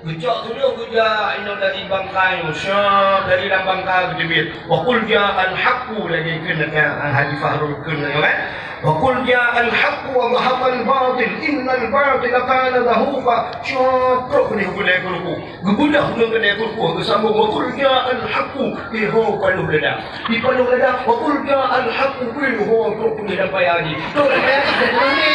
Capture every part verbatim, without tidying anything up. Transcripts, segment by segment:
Geucok tudoh geujak inoe dari bangkai, syah dari lam bangkai geuteubiet. Wa qul ja'al haqqu lagi kheun, ah, Haji Fahrul kheun nyoe kan. Wa qul ja'al haqqu wa zahaqal batil innal batila kana zahuqa. Syah trok keuneuk gulai keuruku. Geubeudôh ngon keuneuk keuruku geusambông wa qul ja'al haqqu. Iho paloh lada. Di paloh lada wa qul ja'al haqqu. Iho trok keuneuk dapat haji. Trok dapat haji dan mandi.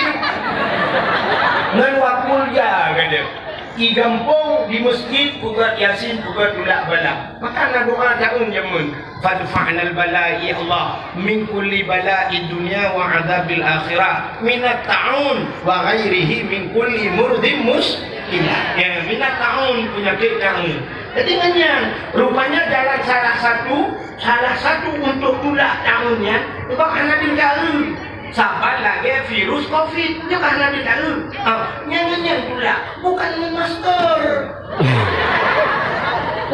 Ngon wa qul ja kata. I gampông, di meuseujid, peugöt Yasin, peugöt tulak bala. Maka na doa taun jameun, "Fadfa'nal bala, ya Allah, min kulli bala'id dunya wa adzabil akhirah, minat ta'un wa ghairihi min kulli murdin muskilah." Ya, minat ta'un, penyakit ta'un. Jadi ngon nyan, rupanya jalan salah satu, salah satu untuk tulak ta'un nyan, sebab hana bin Saban lagèe virus covid, nyoe ka hana bin taeu. Ah, nyang nyan tulak, bukan ngon masker.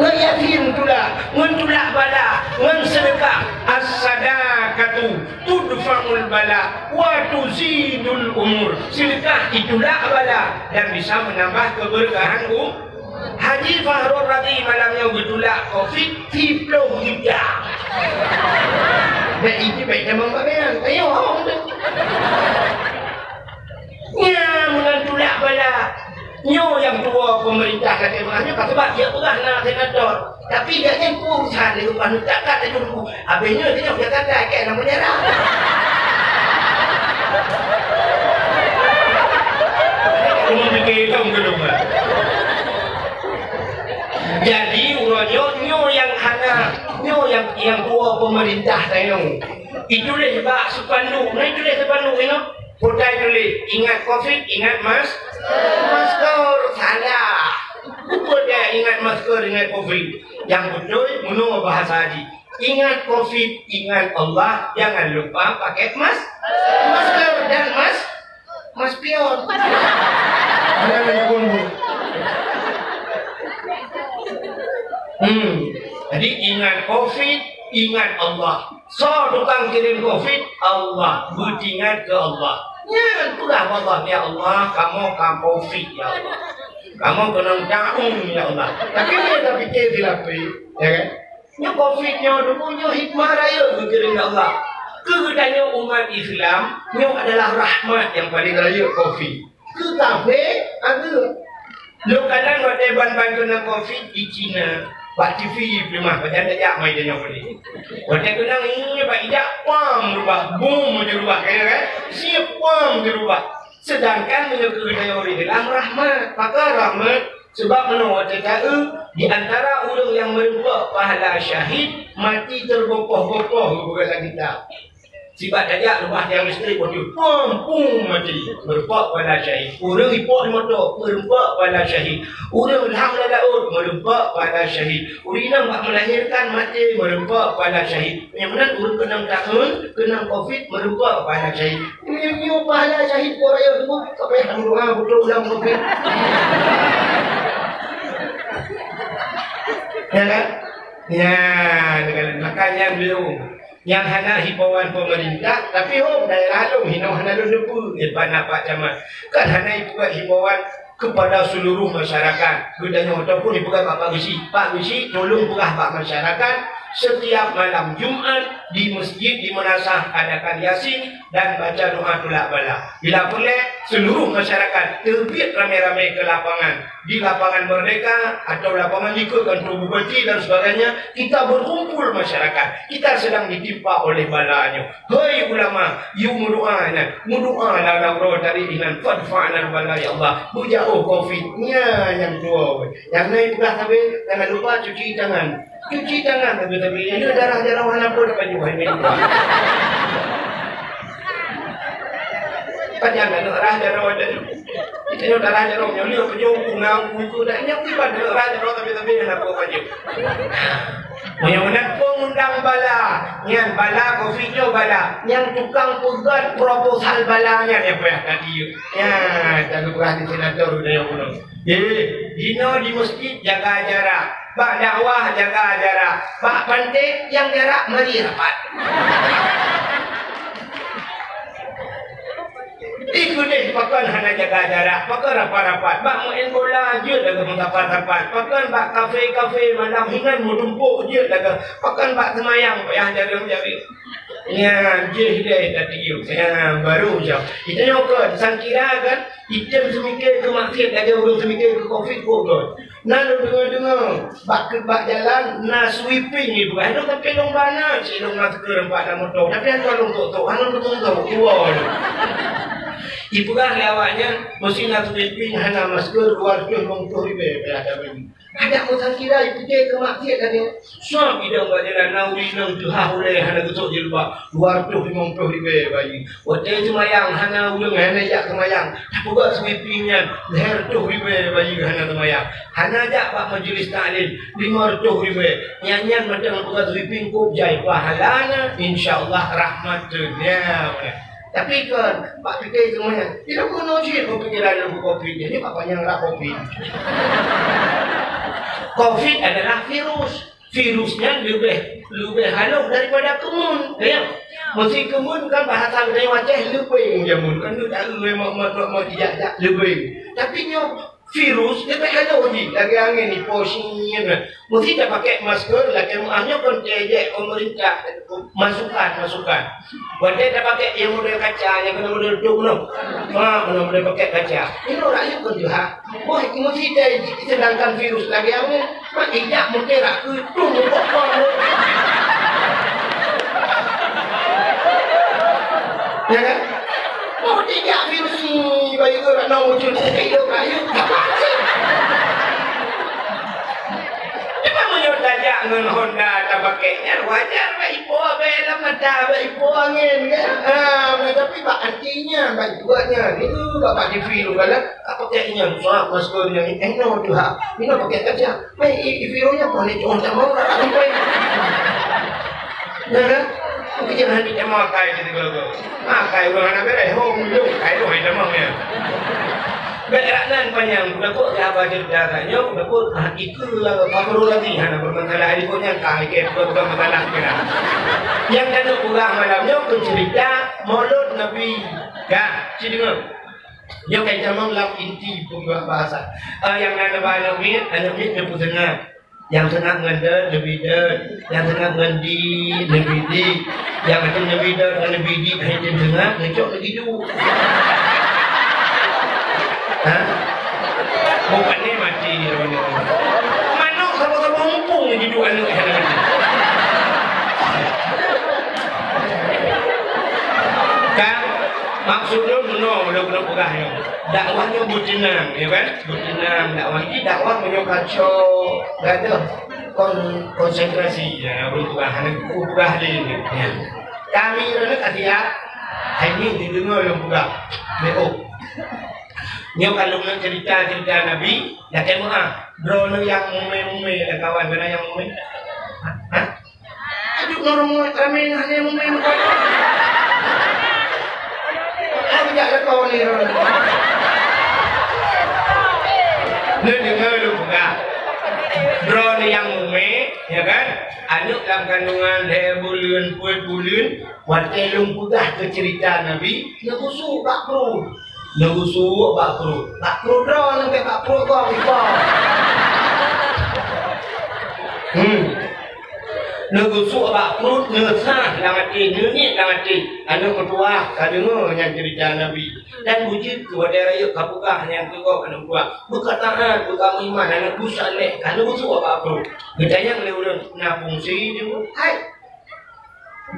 Ngon Yasin tulak, ngon tulak bala, ngon sedekah. As-sadaqatu tudfa'ul bala wa tuzidul umur. Sedekah itulak bala dan bisa menambah keberkahan u-, Haji Fahrul Razi malam nyoe geutulak covid siplôh juta. Bèk iji bèk tamong babean. Ayo, hong tu. Nya meunan tulak bala. Nyoe nyang tuwoe peumeurintah ka teurimong nyoe ka seubab jeuet peugah na senator. Tapi gobnyan peue urusan lé upah neutak ka tajuruk. Habéh nyoe teunyok Jakarta kèe lam penjara. Cuma pikir itu mungkin lupa. Jadi uroe nyoe, nyoe nyang hana, nyoe nyang, nyang tuwoe peumeurintah tanyoe. Ituléh bak spanduk, na ituléh spanduk inoe. Peue tuléh, ingat covid, ingat mas-, masker, salah. Peue tuléh ingat masker, ingat covid. Nyang beutôi, meunoe bahasa jih. Ingat covid, ingat Allah, jangan lupa pakai mas-, masker dan mas-, maspion. Ada lagi bumbu. Hmm. Jadi ingat covid, ingat Allah. Soe tukang kirim covid? Allah. Beuingat keu Allah. Nyan peugah bak Allah, "Ya Allah, kamoe ka covid, ya Allah. Kamoe keunong taun, ya Allah." Tapi nyoe tapike silapeh, ya kan? Nyoe covid nyoe, nyoe hikmah rayeuk geukirém lé Allah. Keu geutanyoe umat Islam, nyoe adalah rahmat nyang paleng rayeuk covid. Keu kafé, ageue. Lôn kalon watèe ban-ban keunong covid di Cina, bak T V peuleumah, pajan tajak mai tanyoe keudéh. Watèe keunong, ih, bak ijak, pam, reubah, bum, meujeureubah, ya kan? Siep, pam, meujeureubah. Seudangkan meunyoe keu geutanyoe ureueng Islam, rahmat. Pakon rahmat? Seubab meunoe watèe taeu, di antara ureueng nyang meureumpok pahala syahid, mati teugopoh-gopoh geupeugah lam kitab. Sibak tajak reubah tiang listrik, waduh, pum, pum, mati. Meureumpok pahala syahid. Ureueng ipok di moto, meureumpok pahala syahid. Ureueng lam laôt, meureumpok pahala syahid. Ureueng inong bak melahirkan, mati, meureumpok pahala syahid. Nyang meunan ureueng keunong taun, keunong covid, meureumpok pahala syahid. Nyoe, nyoe pahala syahid po rayeuk teungku, sampai hana doa beutôi ulang covid. Ya kan? Ya, dengan makanya beliau yang hana himbauan pemerintah, tapi hom daerah lôn hinoe hana lôn leupeue, eh, bak na Pak Camat. Kan hana ipeugah himbauan kepada seluruh masyarakat. Geutanyoe ataupun ipeugah bak Pak Geuchik, "Pak Geuchik, tolong peugah bak masyarakat, setiap malam Jumat di masjid, di meunasah, adakan Yasin dan baca doa tulak bala." Bila peureulèe, seluruh masyarakat teubiet ramé-ramé ke lapangan. Di Lapangan Merdeka atau lapangan likot kantor bupati dan sebagainya, kita berkumpul masyarakat. Kita sedang ditimpa oleh bala nyoe. Hei ulama, yue meudoa nyan, meudoa lam uroe tadi inan, fadfa'nal bala ya Allah, beujauh covid, nyan nyang tuwoe. Nyang na ipeugah sabe, jangan lupa cuci tangan. Cuci tangan sabe-sabe, nyoe darah jaroe hana peue tapajoh, hai meudoa. Pajan darah jaroe tadi. Nyoe darah jaroe nyoe lheueh pajoh, punang, buku, dan nyoe kiban darah jaroe sabe-sabe hana peue pajoh. Meunyoe meunan peue ngundang bala, nyan bala covid nyoe bala, nyang tukang peugöt proposal bala nyan nyang payah tadi. Nyan, tapeugah di senator udah nyang ulôn. Eh, inoe di masjid jaga jarak, bak dakwah jaga jarak, bak panté nyang jarak mari rapat. Di keudeh pakon hana jaga jarak, pakon rapat-rapat, bak main bola jeuet lagèe meusapat-sapat, pakon bak kafe-kafe malam hinan meutumpôk jeuet lagèe, pakon bak seumayang payah jareueng-jareueng. Nyan jih deh tatiup, nyan baru jaweueb. Kita nyoe kon, sangkira kan, item seumike keu maksiet lagèe ureueng seumike keu covid kon. Na lôn deungoe-deungoe, bak, bak jalan na sweeping ibu. Aduh, tapi lôn bana, cit lôn masker empat lam moto. Tapi hana lôn tok-tok, hana lôn tok-tok, dua lôn. Ipeugah lé awaknyan, meusé na sweeping hana masker, dua reutôh limong ploh ribèe payah tabri. Adak meusankira ipike keu maksiet lagèe. Soe idong bak jalan na ureueng inong teuhah ulèe hana geusok jilbab, dua reutôh limong ploh ribèe bayeue. Watèe seumayang hana ureueng hana jak seumayang, tapeugah sweeping nyan lhèe reutôh ribèe bayeue hana seumayang. Hana jak bak majlis taklim, lima reutôh ribèe. Nyan-nyan mantong tapeugah sweeping kôb jai pahala na, insya Allah rahmat teuh. Nyan. Tapi kon, bak pike seumayang, tidak guna cit peupikiran lôn covid, jadi bak panyang rap covid. Covid adalah virus. Virus nyan leubeh, leubeh halôh daripada keumuen, ya. Meusé keumuen kan bahasa geutanyoe Aceh leubeng jameun, kan tu taeu memang mat-mat ijak-jak leubeng. Tapi nyoe virus leubeh halôh jih lagèe angén ipo sien. Meusé tapakèk masker lagèe meuah nyoe kon teuh jeuet pemerintah masukan-masukan. Watèe tapakèk nyang model kaca, nyang keuneuk model dum nyoe. Ha, keuneuk model pakèk kaca. Inoe rakyat kon teuh ha. Boh, meusidai jih, sedangkan virus lagèe nyan, mak ijak meuterak keu tung kok bang. Ya kan? Boh, ijak virus ni, bayeue rak nong ucul, keu ilok rayeuk, apa sih? Cuma meunyoe tajak ngon Honda tabakèk nyan, wajar bak ipo abèe lam mata, bak ipo angén, kan? Ha, tapi bak até nyan, bak ibuet nyan, itu bak, bak T V tu kan, lah. Apa kek nyan, soal masker nyan, eh, no, tu ha. Inoe pakèk kaca. Meh, i, i, virus nyan, paling cuma tak mau, tak sampai. Ya kan? Mungkin jangan hanya makai gitu, kalau, kalau. Makai orang anak beres, home dulu, kai tu, hai, tamam, ya. Bèk rak nan panyang, kutakot ya, apa cerita kat nyoe, kutakot, ah, itu, ah, baru lagi, hana bermasalah, ikutnya, kai, ke, bukan, bukan masalah, kira. Nyang ka lôn peugah malam nyoe, keu cerita Maulud Nabi. Ka, ci deungoe. Nyoe ka itamong lam inti peungeubah bahasa. Ah, nyang na neuba aneuk miet, aneuk miet neupeuseungab. Nyang seungab ngon dot, neubi dot. Nyang seungab ngon di, neubi di. Nyang até neubi dot ngon neubi di, hai tem seungab, neucok neugidu. Ha? Bukan ni mati dia ni. Manok saboh-saboh mumpung neugidu aneuk hai. Kan? Maksud lôn meunoe, lôn, lôn peugah nyoe. Dakwah nyoe beuteunang, ya kan? Beuteunang dakwah. Jadi dakwah meunyoe kacok gadoh kon-, konsentrasi, ya, ureueng peugah, hana peugah lé, ya. Kami ureueng ka siap, hai nyoe dideungoe lôn peugah. Meu'oh. Nyoe ka lôn cerita-cerita Nabi, lakèe meu'ah. Droeneuh nyang mumè-mumè, lam kawan, beuna nyang mumè? Hah? Aduh, norong ramè hana mumè muka. Aku jak leuko ni, Ron. Neudeungoe lôn peugah. Droeneuh nyang mumè, ya kan? Aneuk lam kandungan lhèe buleuen, peuet buleuen, watèe lôn peugah keu cerita Nabi, neubusuk bak pruet. Neubusuk bak pruet. Bak pruet droeneuh, bèk bak pruet gong, iko. Hmm. Neubusuk bak pruet, neusah lam até, neuniet lam até. Aneuk meutuwah ka deungoe nyan cerita Nabi. Dan beujeuet keu watèe rayeuk ka peugah nyan keu gob aneuk meutuwah. Beukataát, beukameuiman, aneuk busaleh, ka neubusuk bak pruet. Geutanyong lé ureueng, na fungsi jeuet? Hai!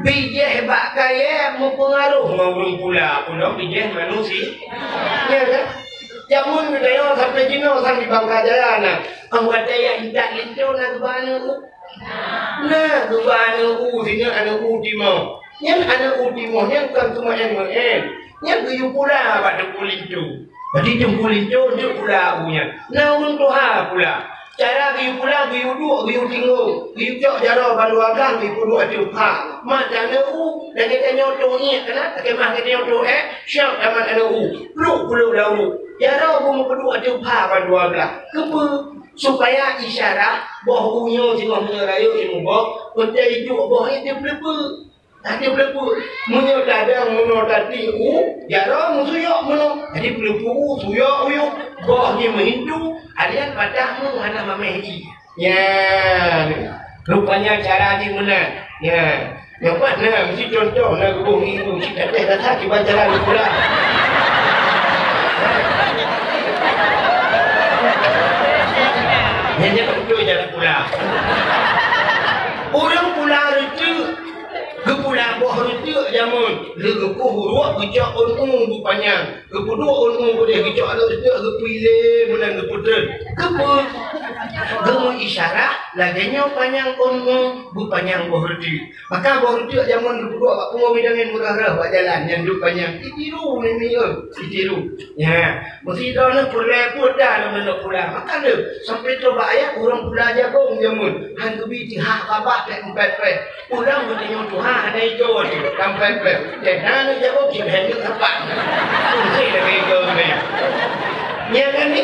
Bijèh bak kayèe meupeungaroh ngon ureueng pula, pula bijèh manusia. Ya kan? Jameun geutanyoe sampai jinoe sang di Bangka Jaya na. Anggota yang intat linto na geuba aneuk u. Na geuba aneuk u, sineuk aneuk u timoh. Nyan aneuk u timoh nyan kon teuma en meu'en. Nyan geuyue pula bak teungku linto. Jadi teungku linto jeuet pula u nyan. Na ureueng tuha pula. Cara geuyue pula, geuyue duek, geuyue tinggoe, geuyue cok jaroe ban dua blah, geuyue peuduek ateueh pha. Mat aneuk u, lagèe tanyoe toh iek, kana takheun mah geutanyoe toh ék, siap tamat aneuk u. Pluek peuleuk lam u. Jaroe beumeupeuduek ateueh pha ban dua blah. Keupeue? Supaya isyarah boh u nyoe singoh meunyoe rayeuk imeubok, peunténg iduek boh nyan teupeue-peue. Hana peuleupeue. Meunyoe tadong meunoe tati u jaroe meusuyok meunoe. Jadi peuleupeue u suyok u yôh. Boh jih meuhindu, alian patah mu hana mamèh jih. Nyan. Rupanya cara jih meunan. Nyan. Nyoe pat na meusti contoh na geuboh ibu cit dah teh rasa kiban cara leupeue. Nyan nyan beutôi jalan pula. Ureueng pula reuteuek, geupula boh reuteuek jameun, lheueh geukoh uruek geucok ôn-ôn beupanyang. Geupeuduek ôn-ôn beudeh geucok aneuk reuteuek geupilée meunan geupeutreun. Keupeue? Geumeuisyarat lagèe nyoe panyang ôn-ôn beupanyang boh reuteuek. Maka boh reuteuek jameun geupeuduek bak pungo midangen meurah-rah bak jalan nyan duek panyang. Itiru nini ôn, itiru. Ya, meusidroe nyoe peureulèe peuet dah lom neunok pula. Maka lé sampai troh bak ayat ureueng pula jagong jameun han geubi tihah babah pèt empat preh. Ureueng geutanyoe tuha hana ijo tu, sampai preh. Dan hana jago cit hana sapat. Usai dah ijo tu ya. Ya kan ni?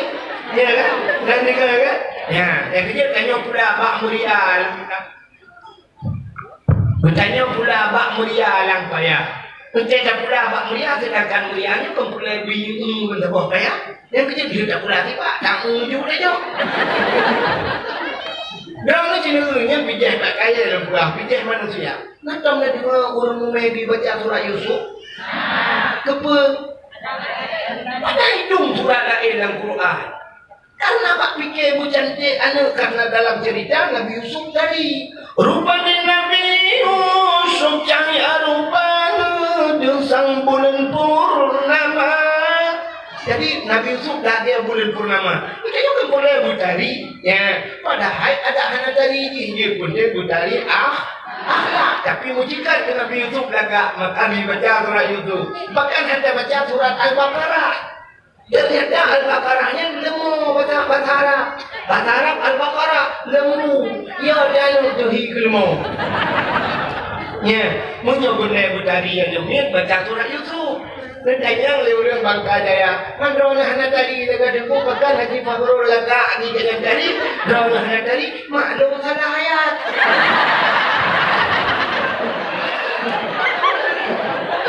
Ya kan? Dan dengar kan? Ya, yang kerja tanyoe pula bak mulia. Geutanyoe pula bak mulia lam payah. Entah tapula bak mulia sedangkan mulia nyoe kon pulai biyeu ngon saboh payah. Nyang keuneuk jeuet tapula sibak, tanggong jaweueb lé nyoe. Droeneuh sineuk nyan bijéh bak kayèe lôn peugah, bijéh manusia. Na tom na deungoe ureueng mumè geubaca surat Yusuf? Keupeue? Padahai dum surat laén lam Quran. Karena bak pike beucanték aneuk, karena dalam cerita Nabi Yusuf tadi. Rupanya Nabi Yusuf cari arupa deusang buleuen purnama. Jadi Nabi Yusuf dah dia buleuen purnama. Kita juga boleh butari. Ya, padahal ada hana tari jih, dia pun dia butari ah, akhlak. Tapi mujikat ke Nabi Yusuf lagak, maka dibaca surat Yusuf. Bahkan hana baca surat Al-Baqarah. Ternyata Al-Baqarah nyan leumo bahasa, bahasa Arab. Bahasa Arab Al-Baqarah leumo. Ya, dia leumo tu hi keuleumo. Ya, meunyoe beuna beutari nyang jeumiet baca surat Yusuf. Neutanyong lé ureueng Bangka Jaya, "Man droeneuh hana tari lagak deungon bahkan Haji Fahrul lagak di jalan tari, droeneuh hana tari, maklum salah ayat."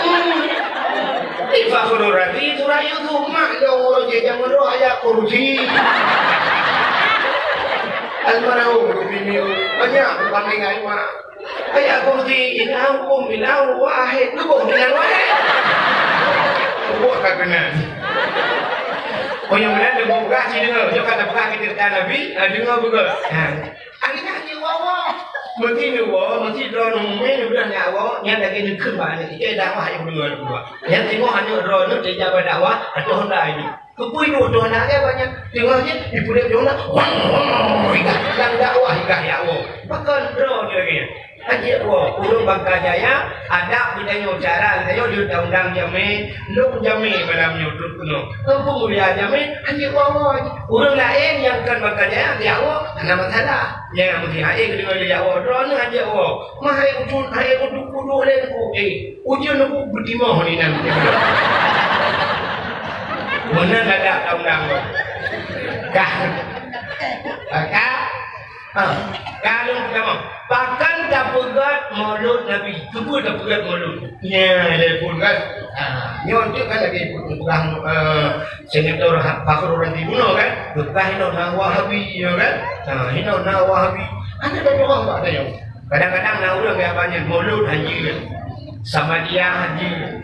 Hmm. Di Fakhrul Razi surah Yusuf, mak lo je jangan roh ayat kursi. Almarhum Rufini banyak perbandingan mak. Ayat kursi inau kum inau wahid, lebuh inau wahid. Lebuh ka kena. Pokoknya mana lebuh peugah si dengar, jauh kata peugah kita kata Nabi, ah, dengar betul. Ha. Akhirnya dia wawa. Mesti dia wawa, mesti dia nunggu, dia bilang nyak wawa, nyan lagi nengkeu banyak. Kita dakwah yang benar dua. Yang tengok hanya dia ni dia jabat dakwah atau hendak ini. Kepui dua tu anak dia banyak. Tengok je, di pulut dia nak. Wang, wang, wang, wang, yang dakwah, yang ya Allah. Bahkan dia dia lagi. Aja woe, ureueng Bangka Jaya, adak geutanyoe cara geutanyoe di undang-undang jamé, lôn jamé malam nyoe trok keunoe. Keu peumulia jamé, aja woe-woe. Ureueng laén nyang kon Bangka Jaya, jak woe, hana masalah. Nyang meusti hai geudeungoe jak woe, droeneuh aja woe. Mah hai ucut, hai ucut kudu lé ku, eh, ujeuen ku beutimoh ni nan. Meunan adak undang-undang. Kah. Maka, Ha, ka lôn peugah, pakon tapeugöt Maulud Nabi? Keupeue tapeugöt Maulud? Nyan, lé phon kan? Ha, nyoe tu kan lagi peugah, eh, Senator Ha-, Fakhrul Razi bunoe kan? Peugah inoe na Wahabi, ya kan? Ha, inoe na Wahabi. Ada dah orang bak tanya. Kadang-kadang na ureueng yang banyak Maulud hanjeuet. Samadiyah hanjeuet.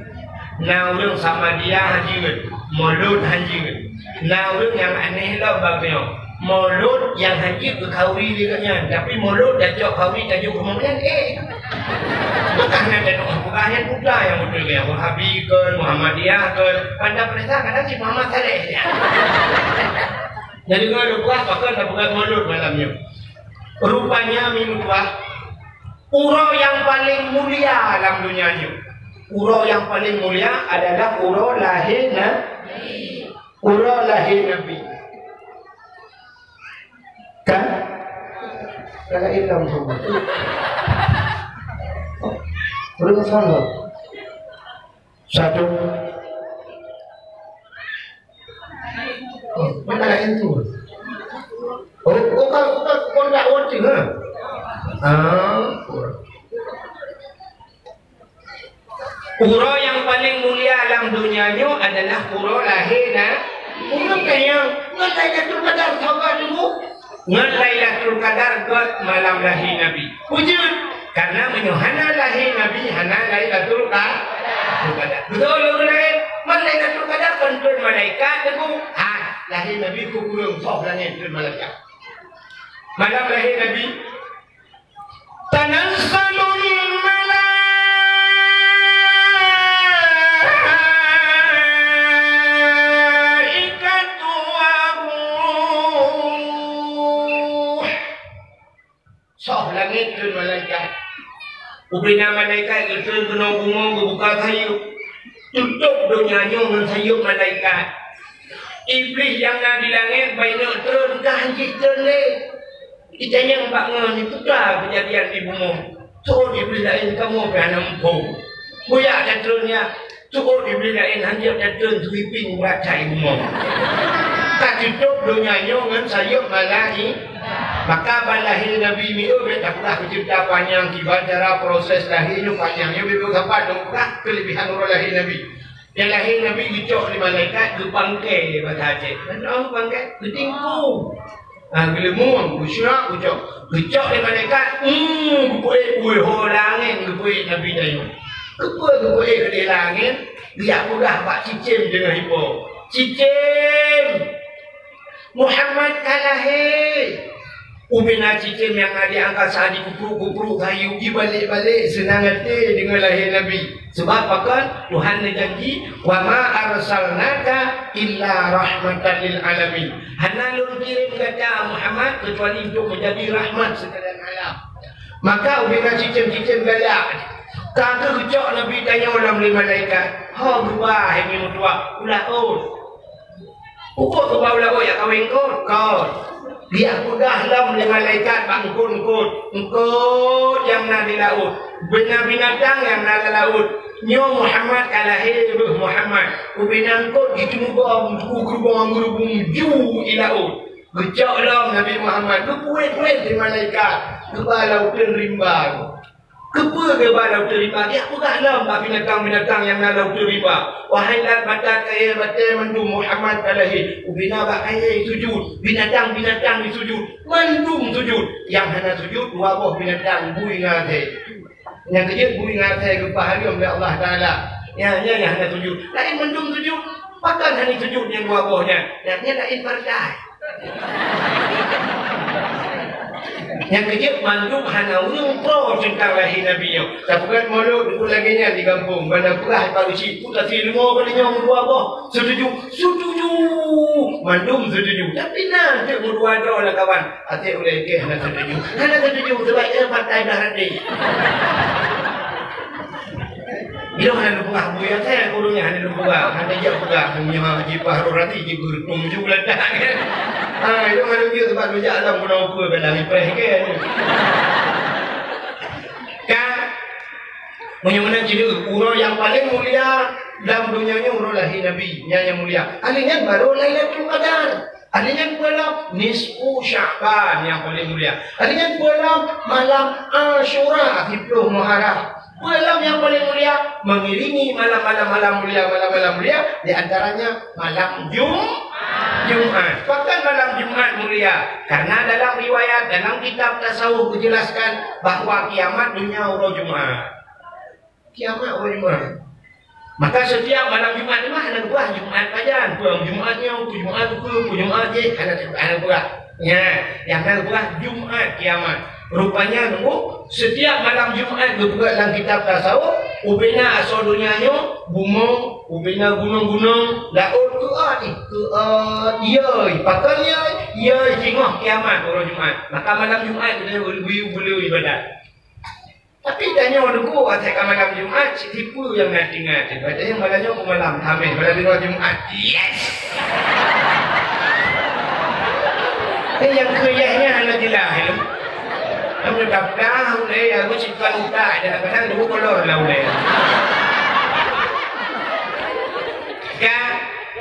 Na ureueng Samadiyah hanjeuet. Maulud hanjeuet. Na ureueng nyang aneh lom bak nyoe. Maulud nyang hanjeuet keu khauri lé geuh nyan, tapi Maulud tacok khauri tajok keu Muhammad nyan, eh. Maka hana teunoh peugah nyan buta nyang beutôi nyan, Wahabi kon, Muhammadiyah kon. Banda peurintah kadang cit Muhammad Saleh. Jadi, ngon peugah, pakon tapeugah Maulud malam nyoe. Rupanya, meutuah, uroe nyang paleng mulia lam donya nyoe. Uroe nyang paleng mulia adalah uroe lahé na-, Uroe lahé Nabi. Kan? Kalau ilong semua. Ureueng salah. Satu. Oh, mana lain tu? Oh, bukan, bukan, bukan dakwah tu, ha? Ah, kurang. Uroe nyang paleng mulia lam donya nyoe adalah uroe lahé na-, ureueng tanyong, ngon Lailatul Qadar saga teungku? Ngon Lailatul Qadar göt malam lahé Nabi. Peue jeuet? Karena meunyoe hana lahé Nabi, hana Lailatul Qa-, Qadar. Beutôi lôn laén? Ngon Lailatul Qadar kon treun malaikat teungku. Ha, lahé Nabi keu ureueng soh langét treun malaikat. Malam lahé Nabi, tanazzalul malaikatu war-ruh. Soh langét treun malaikat. Ubena malaikat geutreun keunoe bumoe geubuka sayeuep. Tutôp donya nyoe ngon sayeuep malaikat. Iblih nyang na di langét bainyoe treun ka hanjeuet treun lé. Itanyong bak ngon, "Peue ka keujadian di bumoe? Soe Iblih laén kamoe pih hana muphom? Bujak tatreun nyan, soe Iblih laén hanjeuet tatreun sweeping brat cai bumoe." Ka tutôp donya nyoe ngon sayeuep malai-, maka ban lahé Nabi mieu bèk tapeugah keu ceurita panyang kiban cara proses lahé nyoe panyang nyoe bèk sapat lôn peugah keulebihan uroe lahé Nabi. Nyang lahé Nabi geucok lé malaikat, geupangkai lé basa Aceh. Mantong pangkai, geutingku. Ha, geuleumun, geusyurak, geucok. Geucok lé malaikat, hmm, geupeuék, ui, ho langét geupeuék Nabi tanyoe. Geupeu-, geupeuék lé langét, geujak peugah bak cicém teungoh ipo. Cicém! Muhammad ka lahé! Ubena cicém nyang na di angkasa jikupruk-kupruk kayée, jibalek-balek seunang até deungon lahé Nabi. Sabab pakon? Tuhan neujanji, "Wa ma arsalnaka illa rahmatan lil alamin." Hana lôn kirém gata Muhammad keucuali untuk meujadi rahmat sekalian alam. Maka ubena cicém-cicém galak, ka geucok Nabi tanyoe lom lé malaikat. Ho geuba hai meutuah, ulah ôn. Pukon keu bak ulama jak kawén eungkôt? Kon. Geujak peugah lom lé malaikat bak eungkôt-eungkôt, eungkôt nyang na di laôt, bina-, binatang nyang na lam laôt. Nyoe Muhammad ka lahé, beuh Muhammad. Ubena eungkôt jiteumeugoe, geurubong-geurubong ju i laôt. Geucok lom Nabi Muhammad, geupuet-puet lé malaikat, geuba lam uteuen rimba. Keupeue geuba lam uteuen rimba? Geujak peugah lom bak binatang-binatang nyang na lam uteuen rimba, "Wahai laôt, batat, kayée, batée, mandum Muhammad ka lahé." Ubena bak kayée sujut, binatang-binatang jisujut, mandum sujut. Nyang hana sujut dua boh binatang, bui ngon asèe. Nyang keujeuet bui ngon asèe geupahareuem lé Allah Taala. Nyan, nyan nyang hana sujut. Laén mandum sujut. Pakon hana sujut nyang dua boh nyan? Nyan, nyan laén partai. Nyang keujeuet mandum hana ureueng po teuntang lahé Nabi nyoe. Tapeugah mulod lagèe nyan di gampông, ban tapeugah bak geuchik, "Peue tasie leumo kali nyoe meudua boh? Seutuju?" "Seutuju!" Mandum seutuju. Tapi na teuk meudua droe lam kawan. Até ulèe kèe hana seutuju. Hana seutuju sebab nyan partai blah raté. Ilôn hana lôn peugah bui asèe, ulôn nyan hana lôn peugah, hana jak peugah, nyoe jipah roh raté jibeureutung ju geulantak. Ha, ilôn hana lôn jeuet sabab lôn jak lom keunoe ukeue keu lagèe preh kèe. Ka, meunyoe meunan cit, uroe nyang paleng mulia lam donya nyoe uroe lahé Nabi, nyan nyang mulia. Ahli nyan barô Lailatul Qadar. Ahli nyan peue lom? Nisfu Sya'ban nyang paleng mulia. Ahli nyan peue lom? Malam Asyura, siplôh Muharram. Peue lom nyang paleng mulia? Mengiringi malam-malam, malam mulia, malam-malam mulia, di antaranya malam Jum-, Jumat. Pakon malam Jumat mulia? Karena dalam riwayat, dalam kitab tasawuf geujelaskan bahwa kiamat donya uroe Jumat. Kiamat uroe Jumat. Maka setiap malam Jumat nyoe hana geupeugah Jumat pajan, peue Jumat nyoe, peue Jumat ukeue, peue Jumat jéh, hana, hana geupeugah. Nyan, nyang na geupeugah Jumat kiamat. Rupanya nunggu, setiap malam Jumat geupeugah lam kitab tasawuf, ubena asoe donya nyoe, bumoe, ubena gunong-gunong, laôt keuôt, keuôt, yoi, pakon yoi, yoi singoh kiamat uroe Jumat. Maka malam Jumat geutanyoe beu-, beu-, beu-, ibadat. Tapi tanyoe Teungku, asai ka malam Jumat, sipeue nyang na tinggai? Berarti malam nyoe pun malam Khamis, malam Jumat. Yes! Eh, nyang keu yes nyan hana jeulaih lom. Kamu daftar ulèe, aku simpan utak, kadang-kadang dua kolor lah ulèe. Ka,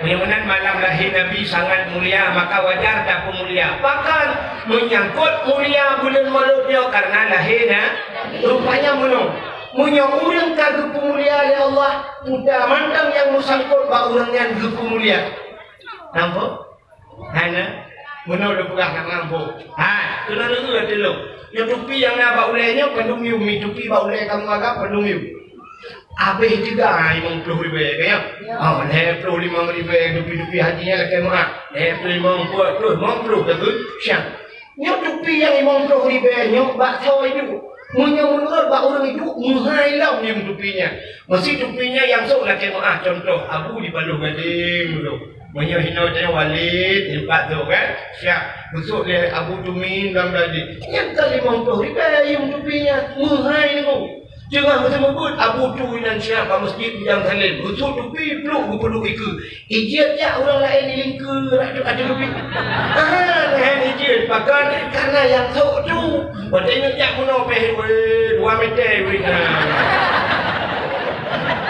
meunyoe meunan malam lahé Nabi sangat mulia, maka wajar tapeumulia. Pakon? Meunyangkot mulia buleuen Molot nyoe karena lahé na-, rupanya meunoe. Meunyoe ureuëng ka geupeumulia lé Allah, peue mantong nyang meusangkot bak ureuëng nyan geupeumulia. Nampak? Hana, meunoe lôn peugah nak ngambo. Ha, keunoe lôn peugah lé lôn. Nyoe tupi nyang na bak ulée nyoe, padum yum, mi tupi bak ulée kamoe agam, padum yum. Abéh teuga limong ploh ribée, ka nyoe? Oh, lhée ploh limong ribée, tupi-tupi haji nyan lakée meuah. Lhée ploh limong ploh, ploh limong ploh ka keu siang. Nyoe tupi nyang limong ploh ribée nyoe bak soe iduek? Meunyoe meunurot bak ureuëng iduek, meuhai lom nyoe tupi nyan. Meusi tupi nyan nyang sôk lakée meuah, contoh, Abu di Paloh Gadeng dulu. Meunyoe hinoe teuh Walid, nyoe pat tu kan, siap. Beusôk lé Abu Tumin lam Gadeng. Nyan ka limong ploh ribée yum tupi nyan, meuhai nyoe. Teungoh meuteumeubuet Abu Tu inan siap bak meuseujid Bujang Salem. Beusôk tupi pluek geupeuluek ikeue. Ijeuet jak ureuëng laén ilingkeue ratu adu lubi. Ah, laén ijeuet pakon karena nyang sôk tu. Watée ingat jak bunoe péh weh, dua meter weh na.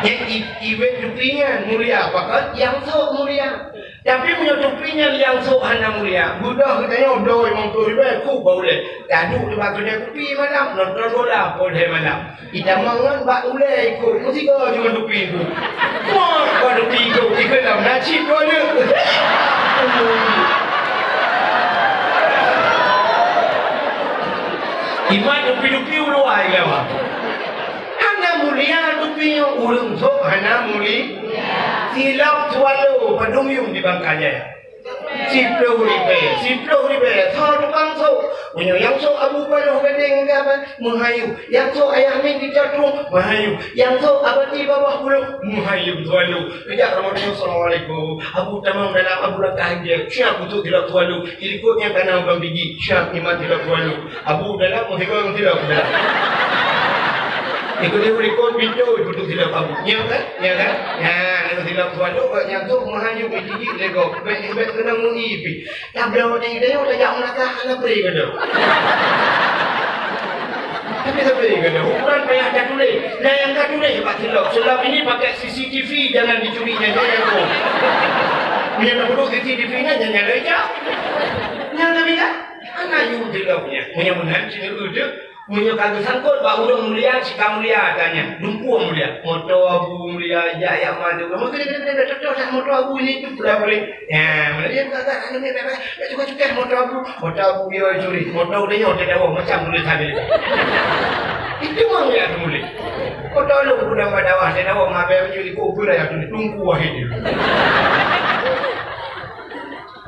Nyan i- iwet tupi nyan mulia pakon nyang sôk mulia. Tapi meunyoe tupi nyan nyang sôk hana mulia, beudôh geutanyoe doi limong ploh ribée ku bak ulée. Taduek di bak keudée kupi malam, nonton bola poh lhée malam. Itamong ngon bak ulée ikôt, meusigoe jeuet tupi ikôt. Wah, bak tupi ikôt, ikôt lam nasi dua le. Imat tupi-tupi uluwa ilawa. Hana mulia tupi ureuëng sôk hana muli. Silop swallow padum yum di Bangka Jaya. Siploh ribée, siploh ribée, soe tukang sôk? Meunyoe nyang sôk Abu Paloh Gadeng ka meuhai yum, nyang sôk Ayah Min di Cot Rhueng meuhai yum, nyang sôk Abati Babah Puluk meuhai yum swallow. Geujak rumoh tanyoe, "Assalamualaikum." Abu tamong dalam, Abu langkah lagée, siap untuk tilok swallow. Ilikot nyang kana ureuëng biji, siap imat tilok swallow. Abu dalam, meusigoe ngon tilok dalam. Ikut dia berikut pintu, ikut tilok Abu. Nyo kan? Nyo kan? Nah, ngon tilok swallow, bak nyang tu meuhai yum, ijiji lego. Bek, bek kena mui pi. Tabloe di dia, tajak meunasah hana bri keu dia. Tapi sabe keu dia, ukuran payah tatuléh. Nah, nyang tatuléh bak silop. Silop ini pakai C C T V, jangan dicuri nyan, nyan nyang tu. Meunyoe tapeudong C C T V nyan, nyan, nyan lé jak. Nyan tapi kan? Hana yum silop nyan. Meunyoe meunan, sini udeup. Meunyoe ka geusangkot bak ureuëng mulia, sika mulia tanya, lumpur mulia. Moto Abu mulia, jak yak ma tu. Moto Abu ini tu pula boleh. Ya, mana dia kata, anu ni, bebek, bebek, cukai-cukai moto Abu. Moto Abu dia curi. Moto dia nyoe, dia dawa macam boleh tadi. Itu memang dia boleh. Moto lu guna pada wah, dia dawa mabe baju di kubur ya tu, tunggu wahid dia.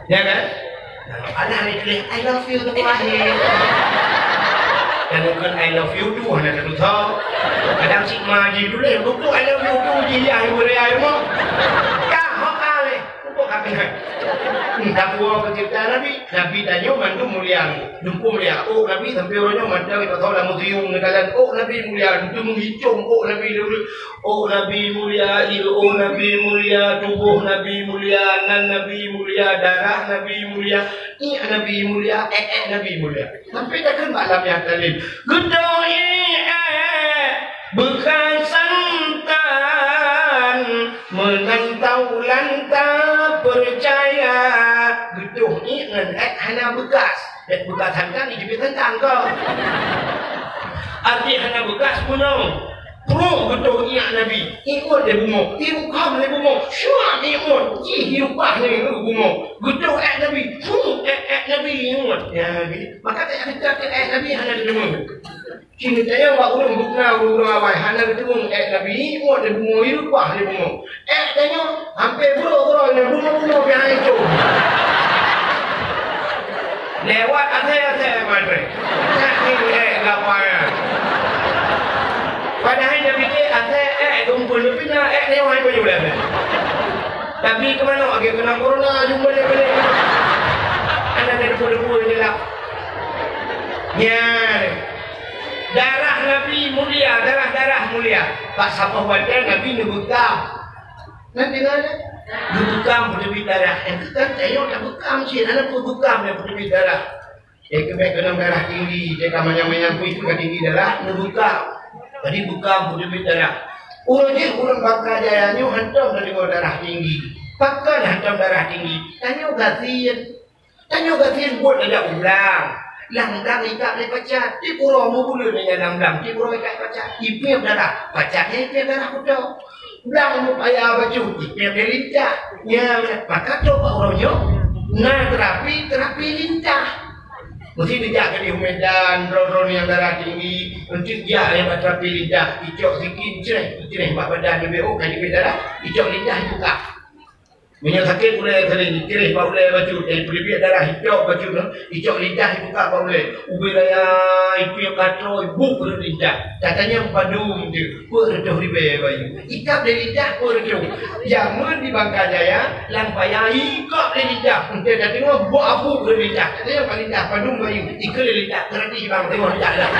Ya kan? Nah, ada hari tulis, "I love you," tu lahir. Dan bukan "I love you" tu, hana ada dosa. Kadang si ma ji tulis, "Buku I love you" tu, ji ya, ibu dia, ibu. Kah, hok aleh. Buku kami. Hmm, tak buang pencipta Nabi. Nabi tanyoe mandum mulia. Dumpung mulia. Oh, Nabi sampai orang nyoe mantap, kita tahu lah museum, nekalan. Oh, Nabi mulia. Itu menghicung, oh, Nabi dulu. Oh Nabi mulia, ilmu Nabi mulia, tuboh Nabi mulia, nan Nabi mulia, darah Nabi mulia, iék Nabi mulia, ék-ék Nabi mulia. Sampai takheun bak Lam Yahtalim. Geudoh iék beukasan tan, meunan taulan tapeucaya. Geudoh iék ngon ék hana beukas. Ék beukasan tan, ijeuet teuntang kah. Arti hana beukas meunoe. Pruet geudoh iék Nabi, iék lé bumoe, iék bukham lé bumoe, syuak iék, jih iék lé bumoe. Geudoh ék Nabi, pruet ék, ék Nabi iék. Ya, Nabi. Maka tak ada ék Nabi hana dideungoe. Sini tayang bak ureuëng bukna, ureuëng awai, hana geudeungoe ék Nabi, iék lé bumoe, iék lé bumoe. Ék tanyoe hampir brok-brok nyan, bumoe-bumoe pih hana icok. Lewat asai-asai maté. Nyan ni ék gapa nyan. Padahai tapike asai ék gumpul, tapi na ék lewat baju dah. Tapi keunoe lagée keunan corona, jumpa dia balik. Ada debu-debu je lah. Nyan. Darah Nabi mulia, darah-darah mulia. Bak saboh watée Nabi neubeukam. Nabi na neubeukam peuteubiet darah. Nyang keu kan tanyoe tabeukam cit, hana peue beukam nyang peuteubiet darah. Nyang keu bèk keunong darah tinggi, teuka manyang-manyang pun itu ka tinggi darah, neubeukam. Jadi beukam peuteubiet darah. Ureuëng jih ureuëng Bangka Jaya nyoe hantom teurimong darah tinggi. Pakon hantom darah tinggi? Tanyoe gasien. Tanyoe gasien buet tajak u blang. Lam blang ikab lé pacat, tiep uroe meubuleuen nyan lam blang, tiep uroe ikab pacat, ipiep darah, pacat nyan ipiep darah kuto. Blang meupaya bacut, ipiep lé lintah. Nyan, maka trok bak uroe nyoe, na terapi, terapi lintah. Meusti neujak keudeh u Medan, droe-droe nyang darah tinggi, eunteuk jak nyang bak terapi lintah, icok sikin, creh, creh bak badan leubeh, oh, ka jeuet darah, icok lintah ibuka. Meunyoe sakét ulèe sering, ikreh bak ulèe bacut, eh, peuleubiet darah, icok bacut, eh, icok lintah ibuka bak ulèe. Ubé raya, ipiep katroe, ibuet rot lintah. Tatanyong padum teuh, peuet reutôh ribèe bayeue. Ikab lé lintah peuet reutôh. Jameun di Bangka Jaya, lam paya ikab lé lintah. Eunteuk tateungoh, buet abu lé lintah. Tatanyong bak lintah padum bayeue. Ikab lé lintah, berarti bang teungoh lintah dah.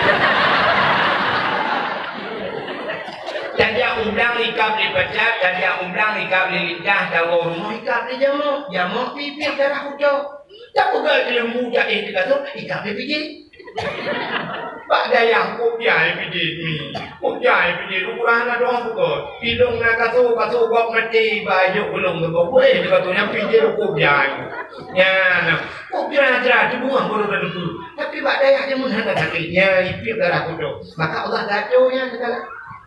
Tajak u blang ikab lé pacat, tajak u blang ikab lé lintah, tawoe rumoh ikab lé jamok. Jamok pih ipiep darah kuto. Tapeugah keu lembu jak éh teugasoe, ikab lé pijét. Bak dayah kok jai pijét mi. Kok jai pijét, ukureueng na dong pukon. Ilong na kasoe, kasoe gob maté, bajôk ulông geugob. Wéh, teugasoe nyan pijét kok jai. Nyan, kok jai-jai, teubeungah baru teudeungoe. Tapi bak dayah jameun hana sakét. Nyan, ipiep darah kuto. Maka Allah gatoe nyan segala.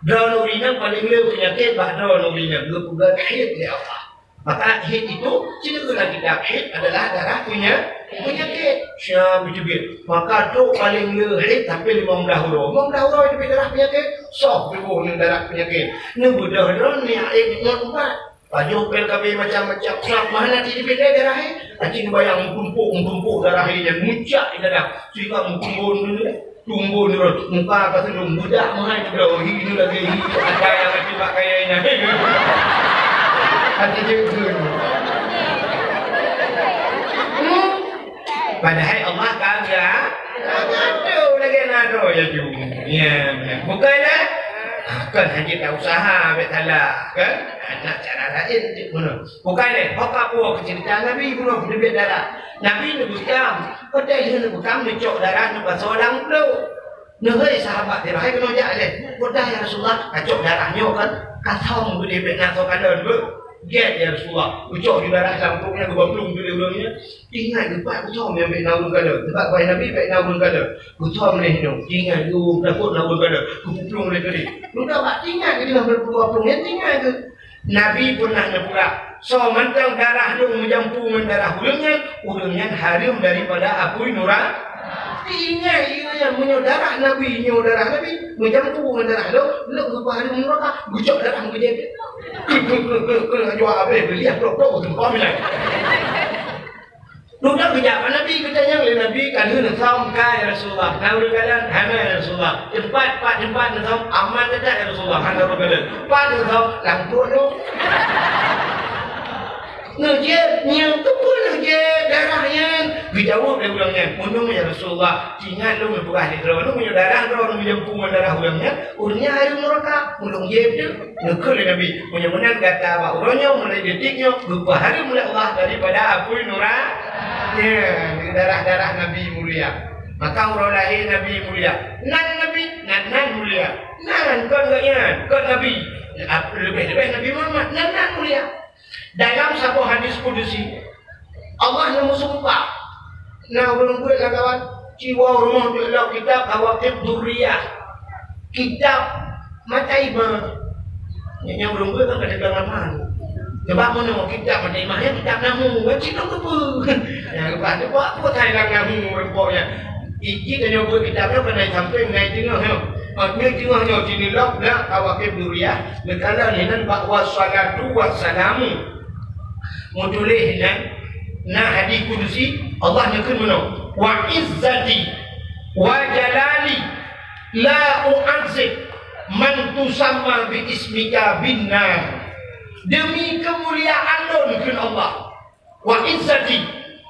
Droeneuh ureueng inong paléng le peunyakét bak droeneuh ureueng inong geupeugah haid lé Allah. Maka haid itu, sineuk lam kitab, haid adalah darah punya peunyakét. Siap iteubiet. Maka trok paléng le haid sampai limong blah uroe. Limong blah uroe iteubiet darah peunyakét, soh tuboh ngon darah peunyakét. Neubeudôh droeneuh niat haid ngon ubat. Pajoh pil K B macam-macam. Sab meuhana teubiet darah haid. Aci neubayang meutumpôk-meutumpôk darah haid nyan mucak di dadah. Sehingga meutumbon dulu. Tumbon rot, muka ka seuleueng, beudak meuhai keudroe, hi nyoe lagèe hi, ada nyang mati bak kayèe nyan. Hati jeuet kheun. Hmm? Padahai Allah ka ga-, ka gadoh lagèe na droe ya ju. Ya, bukan lah? Ha, kan hana ta usaha, bèk salah, kan? Ada cara lain cit bunoe. Bukan lé, ho ka puwoe keu ceurita Nabi bunoe, neubèk darah. Nabi neubeukam, padahai lheueh neubeukam neucok darah neupasoe lam plueng. Neuhôi sahabat nyan, "Hai keunoe jak lé." "Peue dah ya Rasulullah, kacok darah nyoe kan, ka thom geudeh bèk na soe kalon beuh." "Gèt ya Rasulullah, geucok ju darah lam plueng nyan geuba plueng ju lé ureueng nyan." Ingat geuh pat geuthom nyang bèk na ureueng kalon. Sabab wahai Nabi bèk na ureueng kalon. Geuthom lé nyoe, ingat geuh takot na ureueng kalon. Geuplueng lé keudeh. Ludah bak ingat geuh lam plueng nyan, ingat geuh. Nabi peunah neupeugah, soe mantong darah lôn meujampu ngon darah ureueng nyan, ureueng nyan hareuem daripada apui nura-, ingat, ingat, meunyoe darah Nabi, nyoe darah Nabi, meujampu ngon darah lôn, lôn geupeuhareuem nuraka, geucok darah meukeujeuet. Keu, keu, keu, keu, keu, laju habéh, beuliah, plok, plok, geutumpah, bilang. Dudoe geujak bak Nabi, geutanyong lé Nabi, "Ka lheueh neuthom ka, ya Rasulullah?" "Na ureueng kalon?" "Hana, ya Rasulullah." "Teumpat, pat teumpat neuthom aman that, ya Rasulullah?" "Hana ureueng kalon." "Pat neuthom?" "Lam pruet lôn." "Neujieb, nyan keupeue neujieb darah nyan?" Geujaweueb lé ureueng nyan, "Meunyoe, ya Rasulullah, ingat lôn neupeugah lé droeneuh, meunyoe darah droeneuh meujampu ngon darah ureueng nyan, ureueng nyan hareuem nuraka." Ulôn jieb teuh. Neukheun lé Nabi, "Meunyoe meunan gata bak uroe nyoe, mulai detik nyoe, geupeuhareuem lé Allah daripada apui nura-," ya, darah-darah Nabi mulia. Maka uroe lahé Nabi mulia. Nan Nabi, nan, nan mulia. Nan kon gobnyan, kon Nabi. Leubeh-leubeh Nabi Muhammad, nan, nan mulia. Dalam saboh hadis kudusi, Allah neumeusumpah. Na ureueng beuet lam kawan, siwoe rumoh jeuet lom kitab Kawakib Durriyah. Kitab mata imah. Nyan, nyan ureueng beuet kan kadang-kadang hafal. Sebab meunyoe kitab mata imah nyan kitab nahwu, kan cit lom keupeue. Nyan leupah tu buat apa thai lam nahwu ureueng beuet nyan. Iji tanyoe beuet kitab nyoe kan nai sampéng, nai teungoh nyoe. Oh, nyoe teungoh nyoe, sinoe lom na Kawakib Durriyah. Neukalon inan bak wassalatu wassalamu. Meutuléh nyan, na hadis kudusi, Allah neukheun meunoe, "Wa izzati wa jalali la u'adzib man tusamma bi ismika bin nar." Demi keumuliaan lôn, kheun Allah, "Wa izzati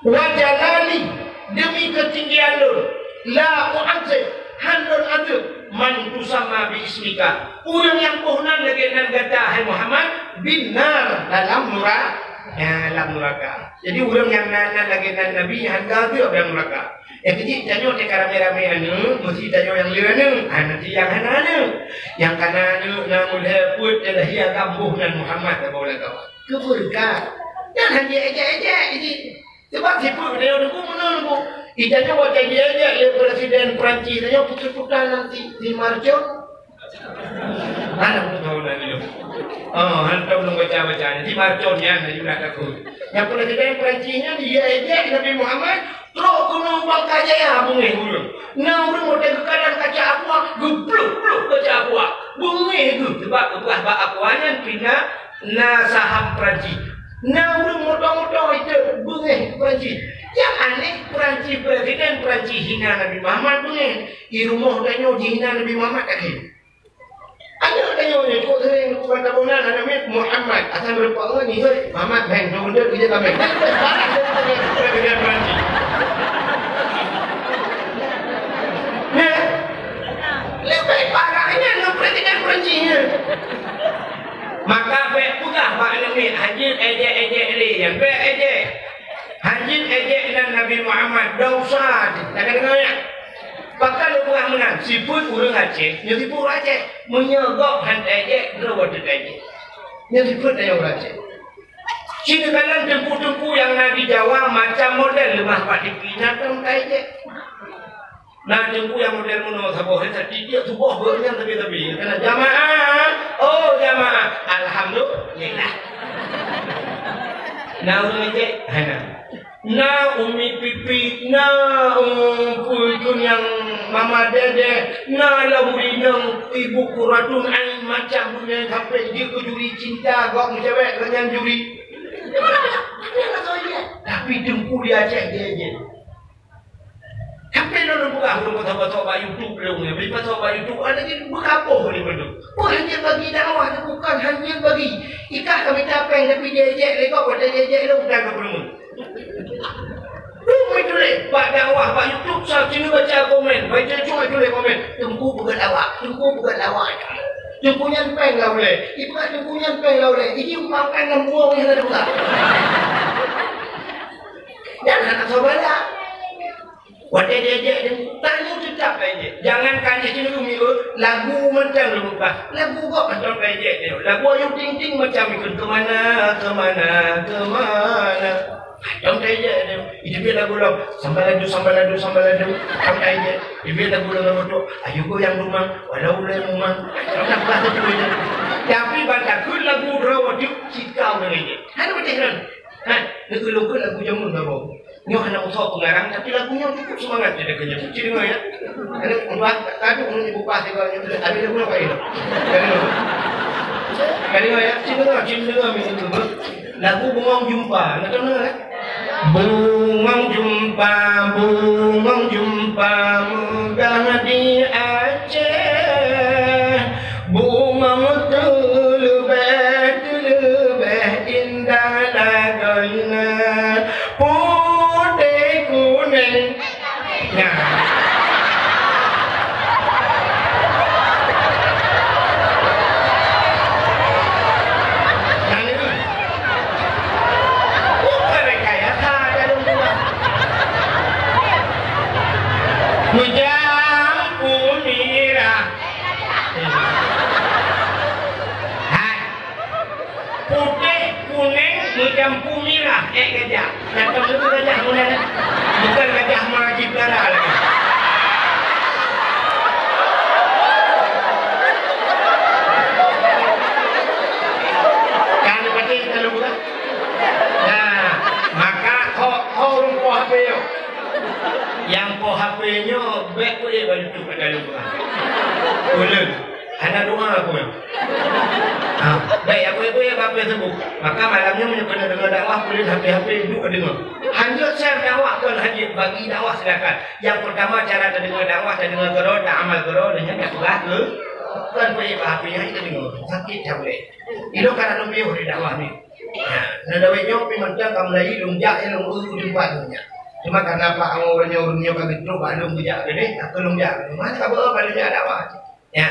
wa jalali," demi keutinggian lôn, "la u'adzib," han lôn azeueb, "man tusamma bi ismika," ureueng nyang boh nan lagèe nan gata, hai Muhammad, "bin nar," dalam nura-, ya, lam nuraka. Jadi, ureueng nyang na nan lagèe nan Nabi, han geuazeueb lam nuraka. Eh, jadi, tanyoe teuka ramé-ramé aneuk, meusti tanyoe nyang le aneuk. Ah, nanti nyang hana aneuk. Nyang ka na aneuk, na mulhé peuet, dan lahé agam boh nan Muhammad, dan boh nan kawan. Keubeureukat. Dan hana ejek-ejek, jadi, Sebab sifeuet geutanyoe teungku meunan teungku. Itanyoe watèe jiéjek lé presiden Perancis, tanyoe peue keututan nan si, si Marcon? Hana peue tahu nan nyoe. Oh, hantom lôn baca-baca. Si Marcon nyan, na juga takut. Nyang presiden Perancis nyan, jiéjek Nabi Muhammad, trok keunoe bangka jaya beungéh ureueng. Na ureueng watèe geukalon kaca aqua, geuplôh-plôh kaca aqua. Beungéh geuh, sabab geupeugah bak aqua nyan pih na na saham Perancis. Na ureueng moto-moto itu beungéh Perancis. Nyang aneh, Perancis, presiden Perancis hina Nabi Muhammad beungéh. Di rumoh tanyoe jihina Nabi Muhammad akhé. Aneuk tanyoe nyoe cukup sering bukan tabonan aneuk miet Muhammad. Asai meureumpok ngon ni, hei, Muhammad, bang, tu beutôi kerja kami. Presiden Perancis. Nah, lebih parahnya ngon presiden Perancis nyan. Maka bèk peugah bak aneuk miet, "Hanjeuet éjek-éjek lé nyan." Bèk éjek. "Hanjeuet éjek nan Nabi Muhammad, dosa." Ka deungö nyan? Pakon lôn peugah meunan, sifeuet ureueng Aceh, nyoe sifeuet ureueng Aceh. Meunyoe gob han taéjek, droe watèe taéjek. Nyoe sifeuet tanyoe ureueng Aceh. Ci neukalon teungku-teungku nyang na di Jawa macam model leumah bak TV, na tom taéjek. Na teungku nyang model meunoe saboh, eh, tadi dia tuboh geuh nyan tapi-tapi. Kena jamaah, oh jamaah, alhamdulillah. Na ureueng ngejek, hana. Na umi pipit, na, um, peue tu nyang mama dede, na lam rinong ibu kuratun ain macam bunyai sampai dia ke juri cinta gok cewek dengan juri. Tapi teungku di Aceh dia je. Tapi lôn peugah lôn pasoe-pasoe bak YouTube lôn, bri pasoe bak YouTube, ada je beukapoh ni beutôi. Peue hana bagi dakwah tu bukan hana bagi. Ikah ka mita péng tapi dia ejek lé kok, watèe dia ejek lôn bukan ka peureumeun. Duek meutuléh bak dakwah bak YouTube, sa sinoe baca komen, baca cuma tuléh komen. Teungku peugah lawak, teungku peugah lawak. Teungku nyan péng lah ulèe. Ipeugah teungku nyan péng lah ulèe. Iji umpang péng lam buong nyan ada buka. Dan hana sabar lah. Watèe diejek deungon, tanyoe teutap taejek. Jangankan di sini umi, eh, lagu mantong lôn peugah. Lagu gob mantong taejek nyoe. Lagu Ayu Ting Ting macam ikheun, "Kemana, kemana, kemana." Mantong taejek nyoe. Itu pih lagu lom, "Sambaladu, sambaladu, sambaladu." Mantong taejek. Itu pih lagu lom, "Ayo goyang dumang, walau ulèe mumang." Mantong taejek. Tapi ban takheun lagu droe tu, cit ka ureueng ejek. Hana beuteh nyan. Ha, neukheun lôn kheun lagu jameun baroe. Nyoe hana usah pengarang, tapi lagu nyoe cukup semangat dia keu nyoe. Ci deungoe, ya. Ada ubah, kadu nyoe ibu pas deungoe nyoe. Ada lagu apa ini? Kadu nyoe. Kadu nyoe, ya. Ci deungoe, ci deungoe, mi itu. Lagu Bungong Jumpa. Nak tahu dengar, ya? Bungong Jumpa, Bungong Jumpa, meugah di Aceh. Bungong teuleubeh, teuleubeh indah lagoina, putéh kunéng. Nah. Nah, ni. Bukan rekayasa, dalam rumah. Meujampu mirah. Hai. Putéh kunéng meujampu mirah, ék gajah. Nyang ka meunan gajah meunan. Bukan gajah ma jipeulihara lagi. Kan patéh ka lôn peugah. Nah, maka ho, ho ureueng po H P nyoe. Nyang po H P nyoe bèk peuék bak YouTube ka lôn peugah. Ulôn. Hana doa aku nyoe. Ha, baik, aku ibu ya bapa sebut. Maka malam nyoe meunyoe keuneuk deungoe dakwah, ulôn H P-H P duek deungoe. Hanjeuet share dakwah kon hanjeuet, bagi dakwah silakan. Yang pertama cara tadeungoe dakwah, tadeungoe keudroe, taamal keudroe, dan nyang ka peugah ke, kon peuék bak H P nyan tadeungoe. Sakét that ulèe. Ilôn ka lôn piôh di dakwah ni. Ya, na dawét nyoe pi mantong ka mulai lôn jak, lôn ureueng di tempat nyoe. Cuma karena Pak Angon ureueng nyoe ka geutrok bak lôn geujak keudeh, ka lôn jak. Mana ka beu bak lôn jak dakwah. Ya.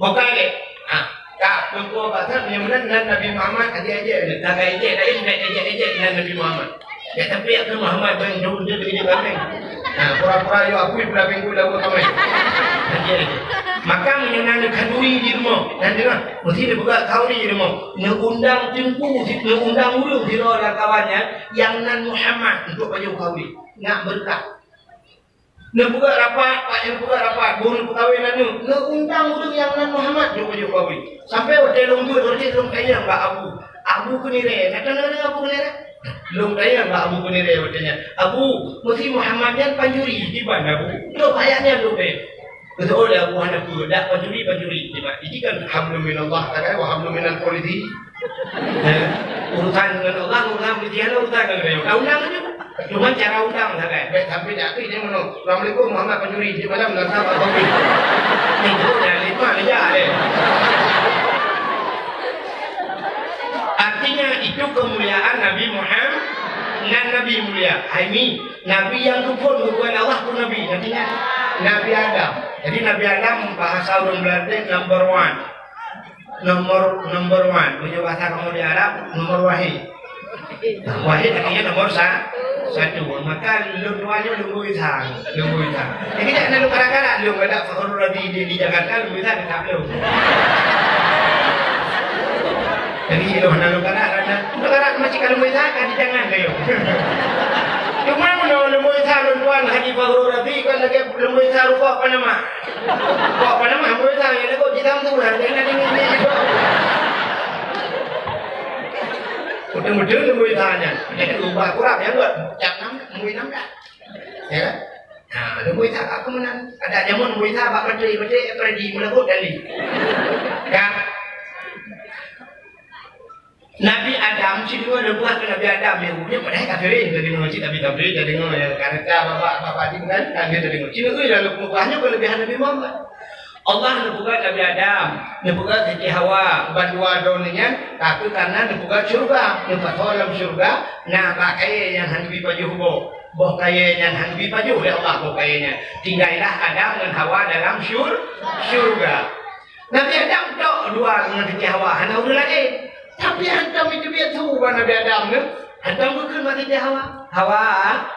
Bukan lé. Ha, ka peuko pasal nyang meunan nan Nabi Muhammad aja-aja, tak ada ejek lain, tak ejek-ejek nan Nabi Muhammad. Ya, tapi aku Muhammad ban jauh dia kerja kami. Ha, pura-pura yo aku pula minggu lalu kami. Aja-aja. Maka meunyoe na khanduri di rumoh, dan dengar, mesti dia buka khanduri di rumoh. Neuundang teungku, neuundang ureueng sidroe lam kawan nyan, nyang nan Muhammad untuk baju khanduri. Nak berkah. Neupeugah rapat, pat nyang neupeugah rapat, boh neupeukawen aneuk. Neuundang ureueng nyang nan Muhammad jok-jok kawen. Sampai watèe lôn beuet, lôn jih lôn tanyong bak Abu. Abu Keunirée, na deungoe Abu Keunirée? Lôn tanyong bak Abu Keunirée watèe nyan, "Abu, meusi Muhammad nyan pancuri, kiban Abu?" Troh ayat nyan lôn tanyong. Geuteupeue lé Abu hana peue, dak pancuri, pancuri. Kiban? Jih kan hablum minallah, kan, wa hablum minal polisi. Eh, urusan ngon Allah, urusan polisi, hana urusan ngon geutanyoe. Ka undang aja. Cuma cara undang sagai. Bèk sampai jak keu dia meunoe. "Assalamualaikum, Muhammad pancuri." Di malam dah sama kopi. Itu dah lima aja deh. Artinya itu kemuliaan Nabi Muhammad dan Nabi mulia. Hai mi, Nabi nyang geuphon geupeugah Allah pun Nabi. Artinya Nabi Adam. Jadi Nabi Adam bahasa ureueng Belanda number one. Nomor, number one. Meunyoe bahasa kamoe di Arab, nomor wahid. Wahid artinya nomor sa-, satu. Maka lôn tuan nyoe lôn bui sa, lôn bui sa. Jadi jak na lôn karat-karat lôn, kada Fakhrul Razi di, di Jakarta, lôn bui sa tetap lôn. Jadi lôn na lôn karat, na lôn karat masih kalau bui sa ka di tangan lôn. Cuma meunyoe lôn bui sa lôn tuan Haji Fakhrul Razi kan lagèe lôn bui sa rukok Panama. Kok Panama hamboi sa, ya, kok di Samsu lah, jangan ini, ini, itu. Betul-betul hamboi sa nyan. Jadi ubah kurang, ya, buat cap enam, hamboi enam dah. Ya kan? Nah, hamboi sa kat kemenang. Ada jamun hamboi sa, bak menteri, menteri, apa di Melagut tadi. Ya. Nabi Adam, sideungoe neupeugah keu Nabi Adam, ya, nyan padahai kafirin, tadeungoe cit Nabi Tamrin, tadeungoe, ya, kareta babah, babah di bukan, kan dia tadeungoe. Sideungoe lalu peugah nyoe keulebihan Nabi Muhammad. Allah neupeugah Nabi Adam, neupeugah Siti Hawa, bandua droeneuh nyan, tapi karena neupeugah syurga, neupasoe lam syurga, na bak kayèe nyang hana neubi pajoh boh. Boh kayèe nyan hana neubi pajoh lé Allah boh kayèe nyan. Tinggailah Adam ngon Hawa dalam syur-, syurga. Nabi Adam tok dua ngon Siti Hawa, hana ureueng laén. Tapi hantom jiteubiet su bak Nabi Adam nyoe, hantom geukheun bak Siti Hawa, "Hawa,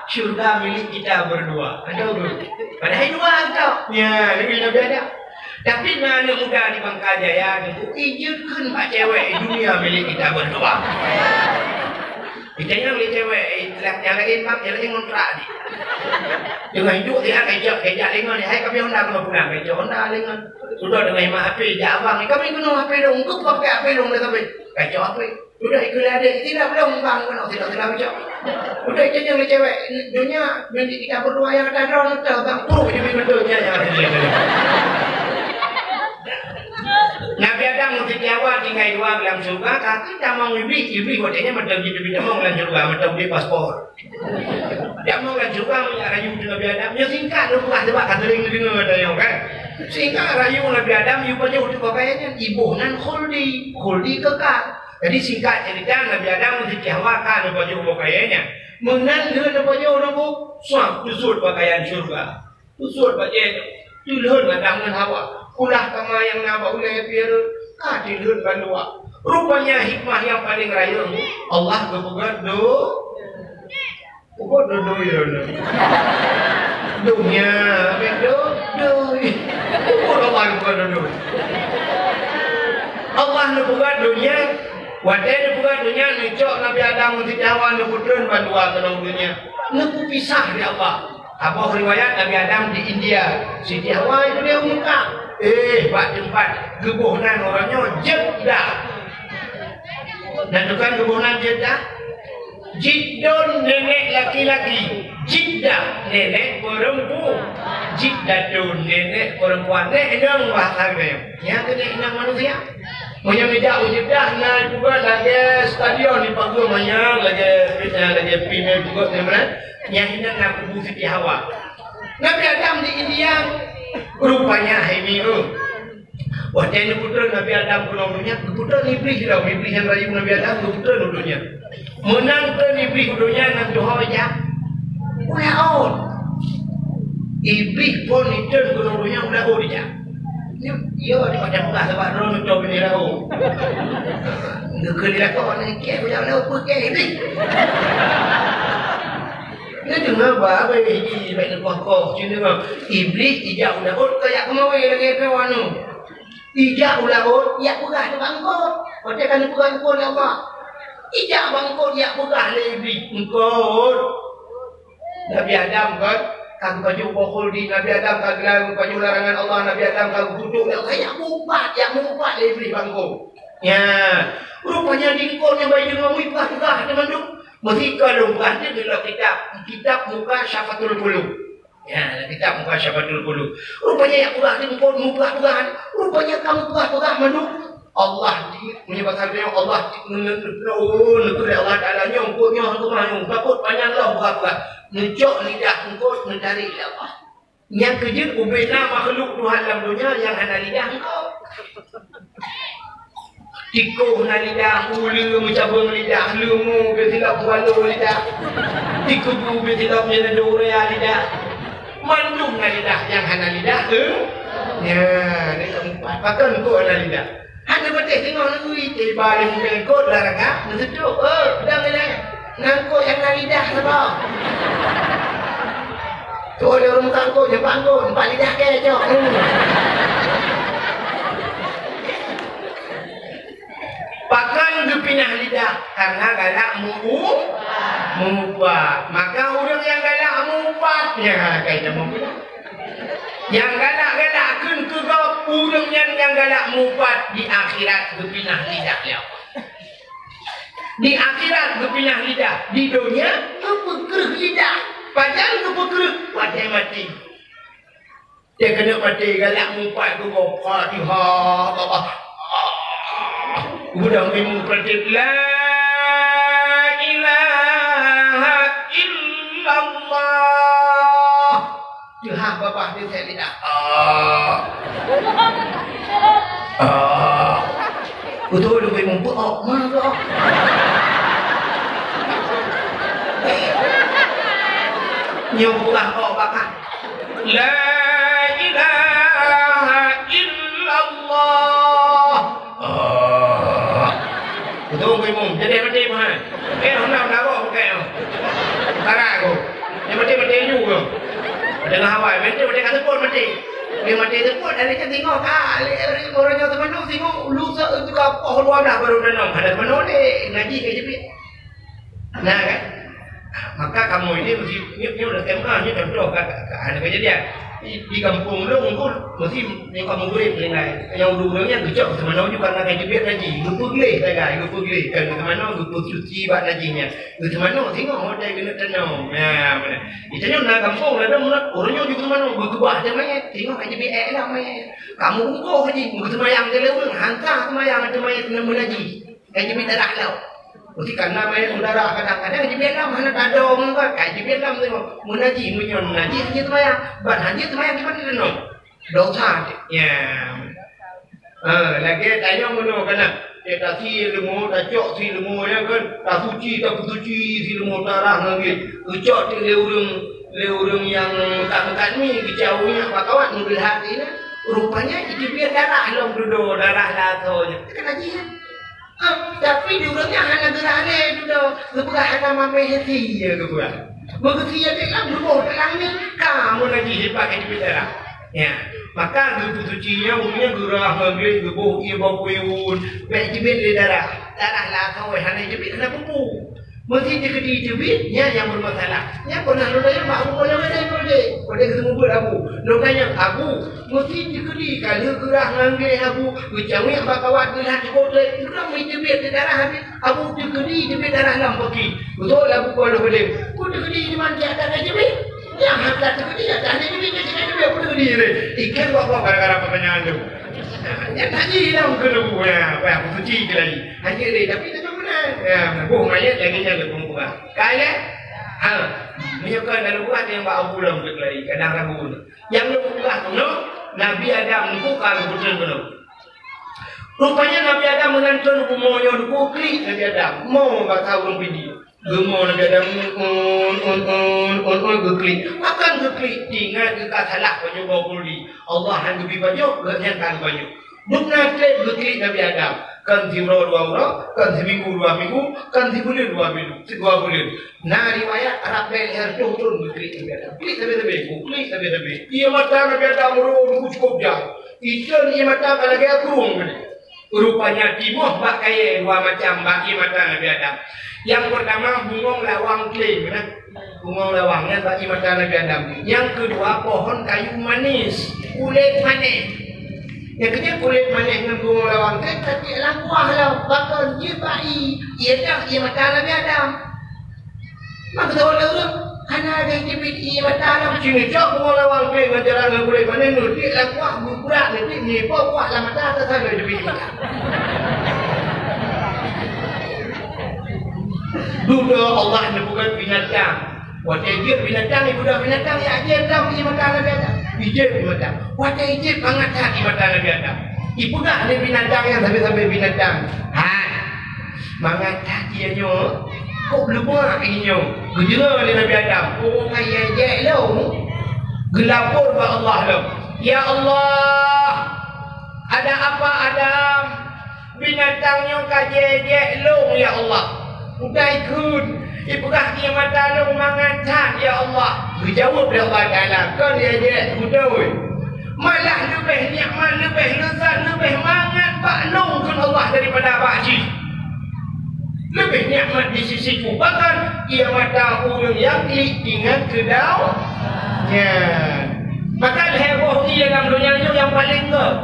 syurga milik kita berdua." Hantom geukheun. Padahai dua tok. Nya, Nabi, Nabi Adam. Tapi na aneuk muda di Bangka Jaya nyoe, "Ijeuet kheun bak cewek, dunia milik kita berdua." Itanyong lé cewek, eh, nyang laén, Bang, nyang laén ngontrak di. Teungoh iduek siat, kacok, kajak lé ngon, hai, kami Honda keunoe pulang, kacok Honda lé ngon. Sudah teungoh imat H P, jak abang, kami keunoe H P dong, engkau pakai H P dong, dah sampai. Kacok H P. Sudah ikut lé adek, tidak belum, Bang, keunoe, tidak, tidak, kacok. Sudah itanyong lé cewek, dunia milik kita berdua nyang atas droe, betul, Bang. Pruh, jadi betul, nya, nya, nya, nya. Nabi Adam ngon Siti Hawa tinggai dua lam syurga, tapi tamong Iblih, Iblih watèe nyan mantong jiteubiet tamong lam syurga, mantong bri paspor. Tamong lam syurga meunyo rayu teuh Nabi Adam, nyoe singkat lôn peugah sebab ka seuring neudeungoe tanyoe kan. Singkat rayu Nabi Adam, yue pajoh teuh pakaian nyan, iboh nan khuldi, khuldi kekal. Jadi singkat cerita, Nabi Adam ngon Siti Hawa ka neupajoh pakaian nyan. Meunan lheueh neupajoh nyan, suah teusut pakaian syurga. Teusut bajèe nyoe, teulheueh ladang ngon Hawa. Kulah kama nyang na bak ulèe pih rhot, ka teulheueh bandua. Rupanya hikmah nyang paleng rayeuk, Allah geupeugah do-, geupeugah do-, do-, donya, do-, do-, geupeugah Allah geupeugah do-, do-. Allah neupeugah donya, watèe neupeugah donya, neucok Nabi Adam ngon Siti Hawa neupeutreun bandua keunoe donya. Neupeupisah lé Allah. Saboh riwayat Nabi Adam di India, Siti Hawa itu di Mekah. Eh, bak teumpat geuboh nan uroe nyoe Jeddah. Dan tukang geuboh nan Jeddah, Jiddon nenek laki-laki, Jiddah nenek perempuan, Jiddatun nenek perempuan. Nek inong bahasa geutanyoe. Nyang keuneuk inong manusia. Meunyoe neujak u Jeddah na ipeugah lagèe stadion ipageue manyang, lagèe, eh, lagèe pime ipeugah nyan meunan. Nyan hinan na kubu Siti Hawa. Nabi Adam di India, rupanya hai mi, oh. Watèe neupeutreun Nabi Adam keunoe donya, geupeutreun Iblih lom, Iblih nyang rayu Nabi Adam geupeutreun u donya. Meunan treun Iblih u donya nan tuha jak u laôt. Iblih phon itreun keunoe donya u laôt jak. Yo, di macam peugah sabab droe neutob binéh laôt. Geukheun di lakoe, "Nyan kèe, bujang laôt, peue kèe Iblih?" Neudeungoe bah, abéh ji bèk neukoh-koh, ci deungoe. Iblih ijak u laôt kajak keumawe lagèe droe nyoe. Ijak u laôt, jak peugah lé bak eungkôt. Watèe ka neupeugah eungkôt lé Allah. Ijak bak eungkôt, jak peugah lé Iblih, "Eungkôt, Nabi Adam kan Ka geupajoh boh khuldi, Nabi Adam ka geula-, geupajoh larangan Allah, Nabi Adam ka geukutok lé Allah, "Jak meuupat, jak meuupat," lé Iblih bak engkau. Ya, rupanya di engkau nyan bayi deungon meupeugah-peugah teuma tu. Meusigoe lôn peugah di dalam kitab, kitab Mukasyafatul Qulub. Ya, kitab Mukasyafatul Qulub. Rupanya jak peugah di engkau meupeugah-peugah, rupanya ka meupeugah-peugah mandum. Allah di, meunyoe basa droe Allah di, neu-, neu-, neu-, neu-, Allah Taala nyoe, engkau nyoe, engkau mah nyoe, takot panyang lom buka-buka. Neucok lidah engkau, neutarék lé Allah. Nyang keujeuet ubé na makhluk Tuhan lam donya nyang hana lidah engkau. Tikôh na lidah, uleue meucabeueng lidah, leumo beusilap kualo lidah, dikubu beusilap nyan dorea lidah. Mandum na lidah, nyang hana lidah, eh? Nya, ni keempat. Pakon kok hana lidah? Hana beuteh singoh neugui, tiba di muka kot lah ragak, neuseutôt, eh, dang ilai. Nangkok nyang na lidah saboh. Tu ada ureueng tangkok, nyang bangkot, empat lidah kecok. Hmm. Pakon geupinah lidah? Karena galak meu-, meuupat. Maka ureueng nyang galak meuupat, nyan ka itamong guna. Nyang galak-galak kheun keu gob, ureueng nyan nyang galak meuupat di akhirat geupinah lidah lé Allah. Di akhirat geupinah lidah, di donya geupeukreuh lidah. Pajan geupeukreuh? Watèe maté. Dia keuneuk maté galak meuupat keu gob, Fatihah, Allah. Udah mimum pratit, la ilaha illallah. Teuhah babah dia saya lidah. Ah. Ah. Betul lebih mumpuk, oh, mana tu? Nyoe bukan, oh, bakal. La ilaha illallah. Ah. Beutôi, Teungku Imum. Jadi, maté, Tuhan. Eh, hana, hana, bukan. Sekarang aku. Yang maté, maté juga. Pada ngah awal, maté, maté kat sepuluh, maté. Dia maté sepuluh, dari kan tengok, ah, orang yang teman tu tengok, lusa itu apa, Allah dah baru tanam. Ada teman tu, dia ngaji ke jepit. Nah, kan? Maka kamoe nyoe meusi, nyoe, nyoe dah tema, nyoe contoh ka, ka, ka, hana kejadian. Di, di gampông lôn pun meusi nyoe ka meugrib nilai. Nyang ureueng-ureueng nyan geucok seumanoe ju karena ka jeuet ngaji. Geupeugleh sagai, geupeugleh. Kan seumanoe geupeusuci bak najih nyan. Geuseumanoe singoh hotel keuneuk tanong. Nah, mana? Di tanyoe na gampông ladôm ureueng nyoe ju seumanoe geukeubah até manyét. Singoh ka jeuet ék lam manyét. Kamoe bungkôh jih, geuseumayang lé ureueng, hansa seumayang até manyét nyan meunajih. Ka jeuet darah lom. Meusti kana manyét meudarah kadang-kadang jeuet lam hana tadong ngon, ka jeuet lam tengok. Meunajih, meunyoe meunajih hanjeuet seumayang. Ban hanjeuet seumayang kiban teudeunong. Dosa. Ya. Ha, lagèe tanyoe meunoe kana. Eh, tasi leumo, tacok si leumo, ya kan? Tasuci, tapeusuci si leumo, tarah ngon gét. Geucok teuk lé ureueng, lé ureueng nyang meukat-meukat mi, geucaweueng bak kawat, meugeulihat inan. Rupanya jiteubiet darah lom dudoe, darah lasoe nyan. Teuka najih nyan. Ah, tapi di ureueng nyan hana geurah lé dudoe, geupeugah hana mamèh sie geupeugah. Meugeusie teuk lam tuboh teulang nyan, ka meunajih dipakai jeuet darah. Ya, maka geupeusuci nyan, ureueng nyan geurah ngon gleh, geuboh ie bak kuyun, bèk jeuet lé darah. Darah lasoe hana jeuet, hana peue-peue. Meusti jikeudi teubiet, nyan nyang bermasalah. Nyan pernah lôn tanyong bak Abu Qulaiman Al-Qurdi. Qurdi geuseumeubeuet Abu. Lôn tanyong, "Abu, meusti jikeudi ka lheueh geurah ngon gleh Abu, geucaweueng bak kawat, geulihat cukôp lé, geurah meusti teubiet darah habéh. Abu, jikeudi teubiet darah lam paki." Beutôi Abu Qulaiman Al-Qurdi. Ku jikeudi di mana ada teubiet? Nyang hana teubiet, ya, dah teubiet, ya, jangan teubiet, aku teubiet lé. Ikan buat apa gara-gara pertanyaan tu? Nyan haji dah mungkin aku, ya, apa aku suci ke lagi. Hanya deh, tapi tak tahu mana. Ya, boh mayat lagi nyan lebih murah. Kaya? Ha. Meunyoe kon lalu buat nyang bak Abu Lam tu lagi, kadang ragu tu. Nyang lebih murah tu, no? Nabi Adam tu kan betul tu. Rupanya Nabi Adam meunan tu bumoe nyoe tu klik Nabi Adam. Mo bak ureueng Pidie. Geumo Nabi Adam, un, un, un, un, un, geuklik. Pakon geuklik? Ingat geuka salah pajoh boh khuldi. Allah han geubri pajoh, geuhnyan ka geupajoh. Dum na treb geuklik Nabi Adam. Kon siuroe dua uroe, kon siminggu dua minggu, kon sibuleuen dua minggu, dua buleuen. Na riwayat rab bèk lhèe reutôh thon geuklik Nabi Adam. Klik sabe-sabe, geuklik sabe-sabe. Ié mata Nabi Adam rhom cukôp jai. Icon ié mata ka lagèe krueng tadi. Rupanya timoh bak kayée dua macam bak ié mata Nabi Adam. Nyang peurtama bungong lawang kleng, nah. Bungong lawang nyan bak ié mata Nabi Adam. Nyang keudua pohon kayu manis, kulét manéh. Nyang keujeuet kulét manéh ngon bungong lawang kleng ka tiek lam kuah lom, pakon jeuet bak ié, ié dam ié mata Nabi Adam. Maka saboh lé ureuëng hana ada jeubiet ié mata lam sini cok bungong lawang kleng ngon jalan ngon kulét manéh nyoe tiek lam kuah, geugurak nyoe tiek meulipoh kuah lam mata, teusanggoe jeubiet ié mata. Dudoe Allah neupeugah binatang. Watée jeuet binatang, ibuda binatang, ya jeuet lam ié mata Nabi Adam. Ijeuet ié mata. Watée ijeuet mangat that ié mata Nabi Adam. Ipeugah lé binatang nyang sabe-sabe binatang. Hai, mangat that ié nyoe, kok leumoh ié nyoe? Geudeungoe lé Nabi Adam. Oh, ka ié jek lom. Geulapor bak Allah lom. Ya Allah, ada apa Adam? Binatang nyoe ka jijek lôn, ya Allah. Utai kheun, ipeugah ié mata lôn mangat that, ya Allah. Geujaweueb lé Allah Taala, "Kon jijek, beutôi. Malah leubeh nikmat, leubeh leuzat, leubeh mangat bak lôn," kheun Allah, "daripada bak jih." Leubeh nikmat di sisiku, bahkan ié mata ureuëng nyang klik ingat keu dau-, nyan. Maka lhée boh ié lam donya nyoe nyang paleng göt.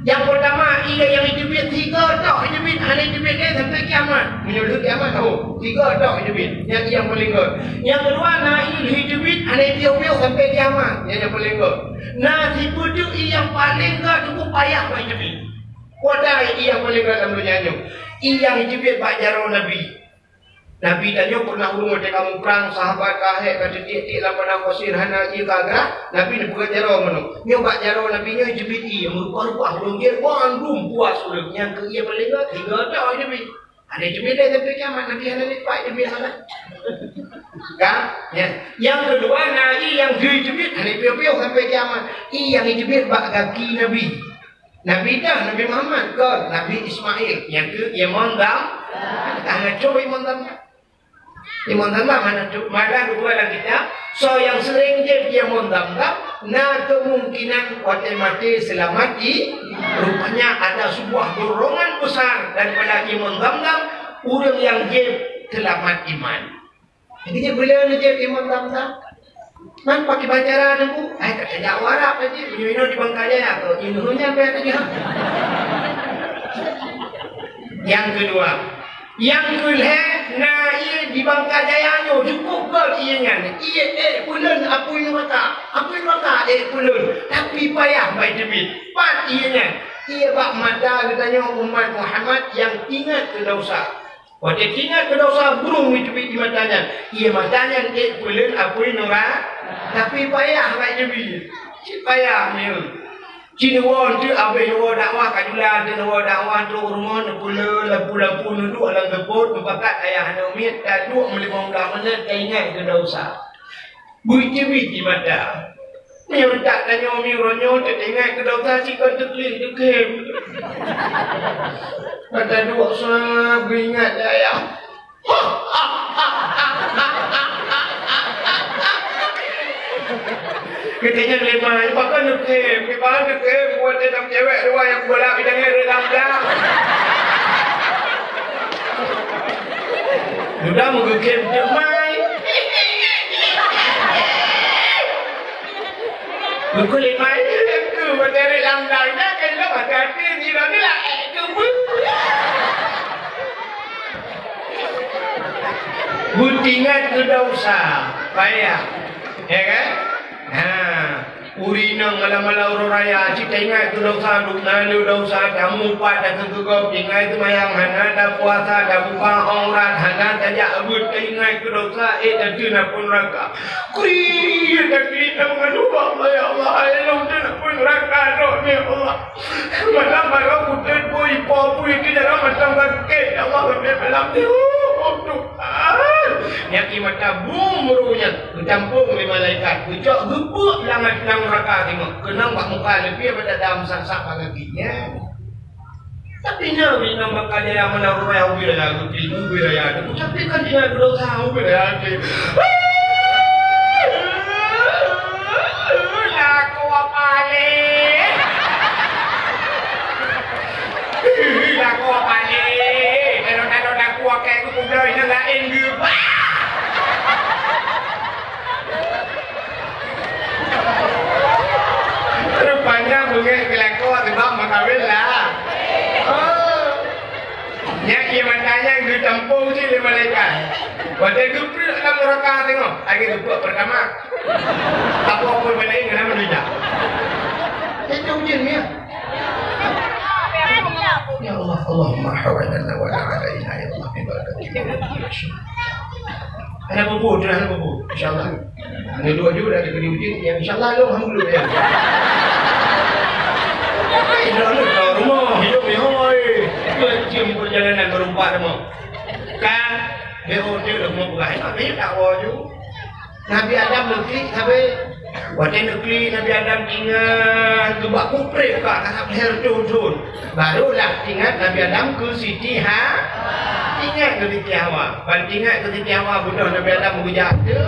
Nyang peurtama, ié nyang jiteubiet, tiga tok jiteubiet, hana jiteubiet lé sampai kiamat. Meunyoe lheueh kiamat, oh, tiga tok jiteubiet. Nyan nyang paleng göt. Nyang keudua, na ié lheueh jiteubiet, hana jipiôh-piôh sampai kiamat. Nyan nyang paleng göt. Na sipeue teuk ié nyang paleng göt, cukup payah bak jiteubiet. Watée ié nyang paleng göt lam donya nyoe, ié nyang jiteubiet bak jaroe Nabi. Nabi tanyoe pernah ureuëng watée ka muprang, sahabat ka hék, ka teutiek-tiek lam padang pasir, hana ié ka grah, Nabi neupeugah jaroe meunoe. Nyoe bak jaroe Nabi nyoe jiteubiet ié, meurupa-rupa ureuëng jih, bandum puas ureuëng. Nyang keu ié paleng göt, tiga tok jiteubiet. Hana jiteubiet lé sampai kiamat, Nabi hana lipat jiteubiet hana. Kan? Ya. Nyang keudua, na ié nyang jiteubiet, hana jipiôh-piôh sampai kiamat. Ié nyang jiteubiet bak gaki Nabi. Nabi dah, Nabi Muhammad, kon, Nabi Ismail. Nyang keu ié mon dam, hana cok ié mon dam. Ié mon dam hana cok, malah geupeugah lam kitab, soe nyang seuring jieb ié mon dam, na kemungkinan watée maté seulamat i-, rupanya ada sebuah dorongan besar daripada ié mon dam, ureuëng nyang jieb seulamat iman. Jadi, nyan beu lé neujieb ié mon dam-dam. Man pakai bacara teungku, ai ka tajak u Arab aja, meunyoe inoe di Bangka Jaya, kok inoe nyan payah tajak. Nyang keudua, nyang keulhée na ié di Bangka Jaya nyoe cukup göt ié nyan. Ié ék peulon apui neuraka, apui neuraka ék peulon, tapi payah bak jiteubiet. Pat ié nyan? Ié bak mata geutanyoe umat Muhammad nyang ingat keu desya. Watée teuingat keu desya, brung jiteubiet ié mata nyan. Ié mata nyan ék peulon apui neura-, tapi payah bak jiteubiet. Cit payah nyoe. Ci neuwoe teuk, abéh neuwoe dakwah, ka jula teuk neuwoe dakwah, trok u rumoh, neupeulon lampu-lampu, neuduek lam seupôt, meupakat ayah aneuk miet, taduek meulimong blah menit, taingat keu desya. Beuice-bice mata. Meunyoe that tanyoe meunyoe nyoe teuingat keu desya, sikon teukleuh teukem. Mata duek sa geuingat lé ayah. Geutanyong lé ma, "Pakon teukem? Pakon teukem?" Buet lé tam cewek dua nyang kubola bidang nyan reulam blang. Duda meugeukem teuk mai. Geukheun lé mai, "Keu bateri lam dai na, keu lôn hati-hati, sidroe ni lah ék keu beuh." Beutingat keu desya, payah. Ya kan? Ha. Ureueng inong malam-malam uroe raya, cit taingat keu desya, duek na lé desya, tamupat, takeukeugop, tinggai seumayang, hana tapuasa, tabuka aurat, hana tajak beuet, taingat keu desya, ék tateun apui neuraka. Kriet takriet na meugaduh bak Allah, "Ya Allah, hai lôn teun apui neuraka droe nyoe, ya Allah. Malam baroe kuteun bui po bui keu jaroe mantong sakét, ya Allah, sampai malam nyoe, oh Tuhan." Nyan ié mata bum rôh nyan. Geucampong lé malaikat, geucok geupeuk lam, lam neuraka singoh. Keunong bak muka leubeh pada dam sak-sak bak gaki nyan. Tapi na, na bak kajaya meunan raya ubé raya geupi, ubé raya tu. Tapi kan dia berusaha ubé raya tu. Laku apa leh? Watèe geupreh lam neuraka, tengok, lagèe geupreh peurtama. Apa pun balik kena manusia. Itu ujian dia. Ya Allah, Allahumma hawalana wa la alaina, ya Allah, bi barakatika. Hana peue-peue, hana peue-peue. Insyaallah. Hana dua jurah dari ujian, ya, insyaallah, alhamdulillah. Hai, dah lu ka rumoh, hidup ni, hoi. Dua jam perjalanan baru empat rumah. Kan, B O T dah mau buka, tapi tak wajib. Nabi Adam neuklik sabe. Watèe neuklik Nabi Adam ingat geuba kupreh ka karab lhèe thon-thon. Barulah ingat Nabi Adam keu Siti Ha-, ingat keu Siti Hawa. Ban ingat keu Siti Hawa, beudôh Nabi Adam geujak teu.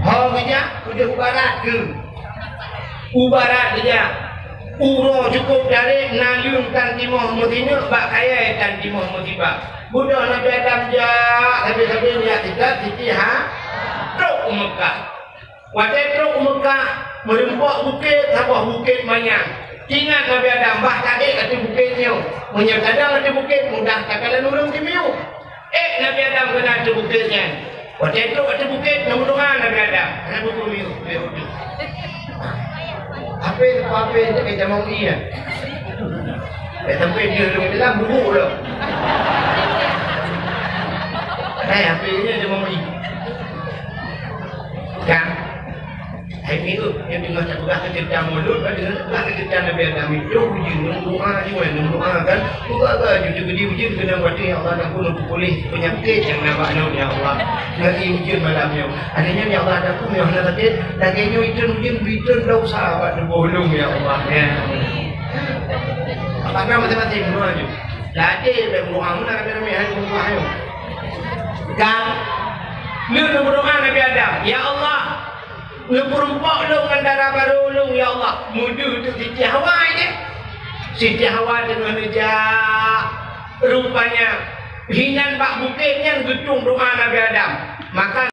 Ho geujak, udeh u barat geuh. U barat geujak. Uroe cukôp darek, naleueng tan timoh meusineuk, bak kayèe tan timoh meusibak. Beudôh Nabi Adam jak, sabe-sabe neujak sitat Siti Ha-, trôk u Meukah. Watèe trôk u Meukah, meureumpok bukét, saboh bukét manyang. Ingat Nabi Adam, bah taék ateueh bukét nyoe. Meunyoe tadong ateueh bukét, mudah takalon ureueng timiyueb. Ék Nabi Adam keunan ateueh bukét nyan. Watèe trôk ateueh bukét, na meudoa Nabi Adam. Hana peue-peue miyueb, miyueb. Hapé, hapé, hapé, hapé, jamong iya. Eh, sampai dia dalam buruk dah. Eh, hapé ni jamong iya. Kan? Hai miyueb, nyang teungoh tapeugah keu ceurita mulod, ban teungoh tapeugah keu ceurita Nabi Adam, itu ujeuen, ngon doa jih, ngon doa kan. Peugah-peugah jih, teukeudi ujeuen keunong watèe, ya Allah, Teungku, neupeupuléh peunyakét nyang na bak lôn, ya Allah. Ngon ujeuen malam nyoe. Akhirnya, ya Allah, Teungku, nyoe hana sakét, lagèe nyoe ujeuen, ujeuen bri lôn dosa bak tuboh lôn, ya Allah. Ya. Apakah masing-masing doa jih? Lagèe bèk doa, meunan ramè-ramè hai doa nyoe. Kan? Lôn meudoa Nabi Adam, "Ya Allah, neupeureumpok lôn ngon dara barô lôn, ya Allah." Meudeuh teuk Siti Hawa nyan. Siti Hawa teungoh neujak, rupanya hinan bak bukét nyan geutueng doa Nabi Adam. Maka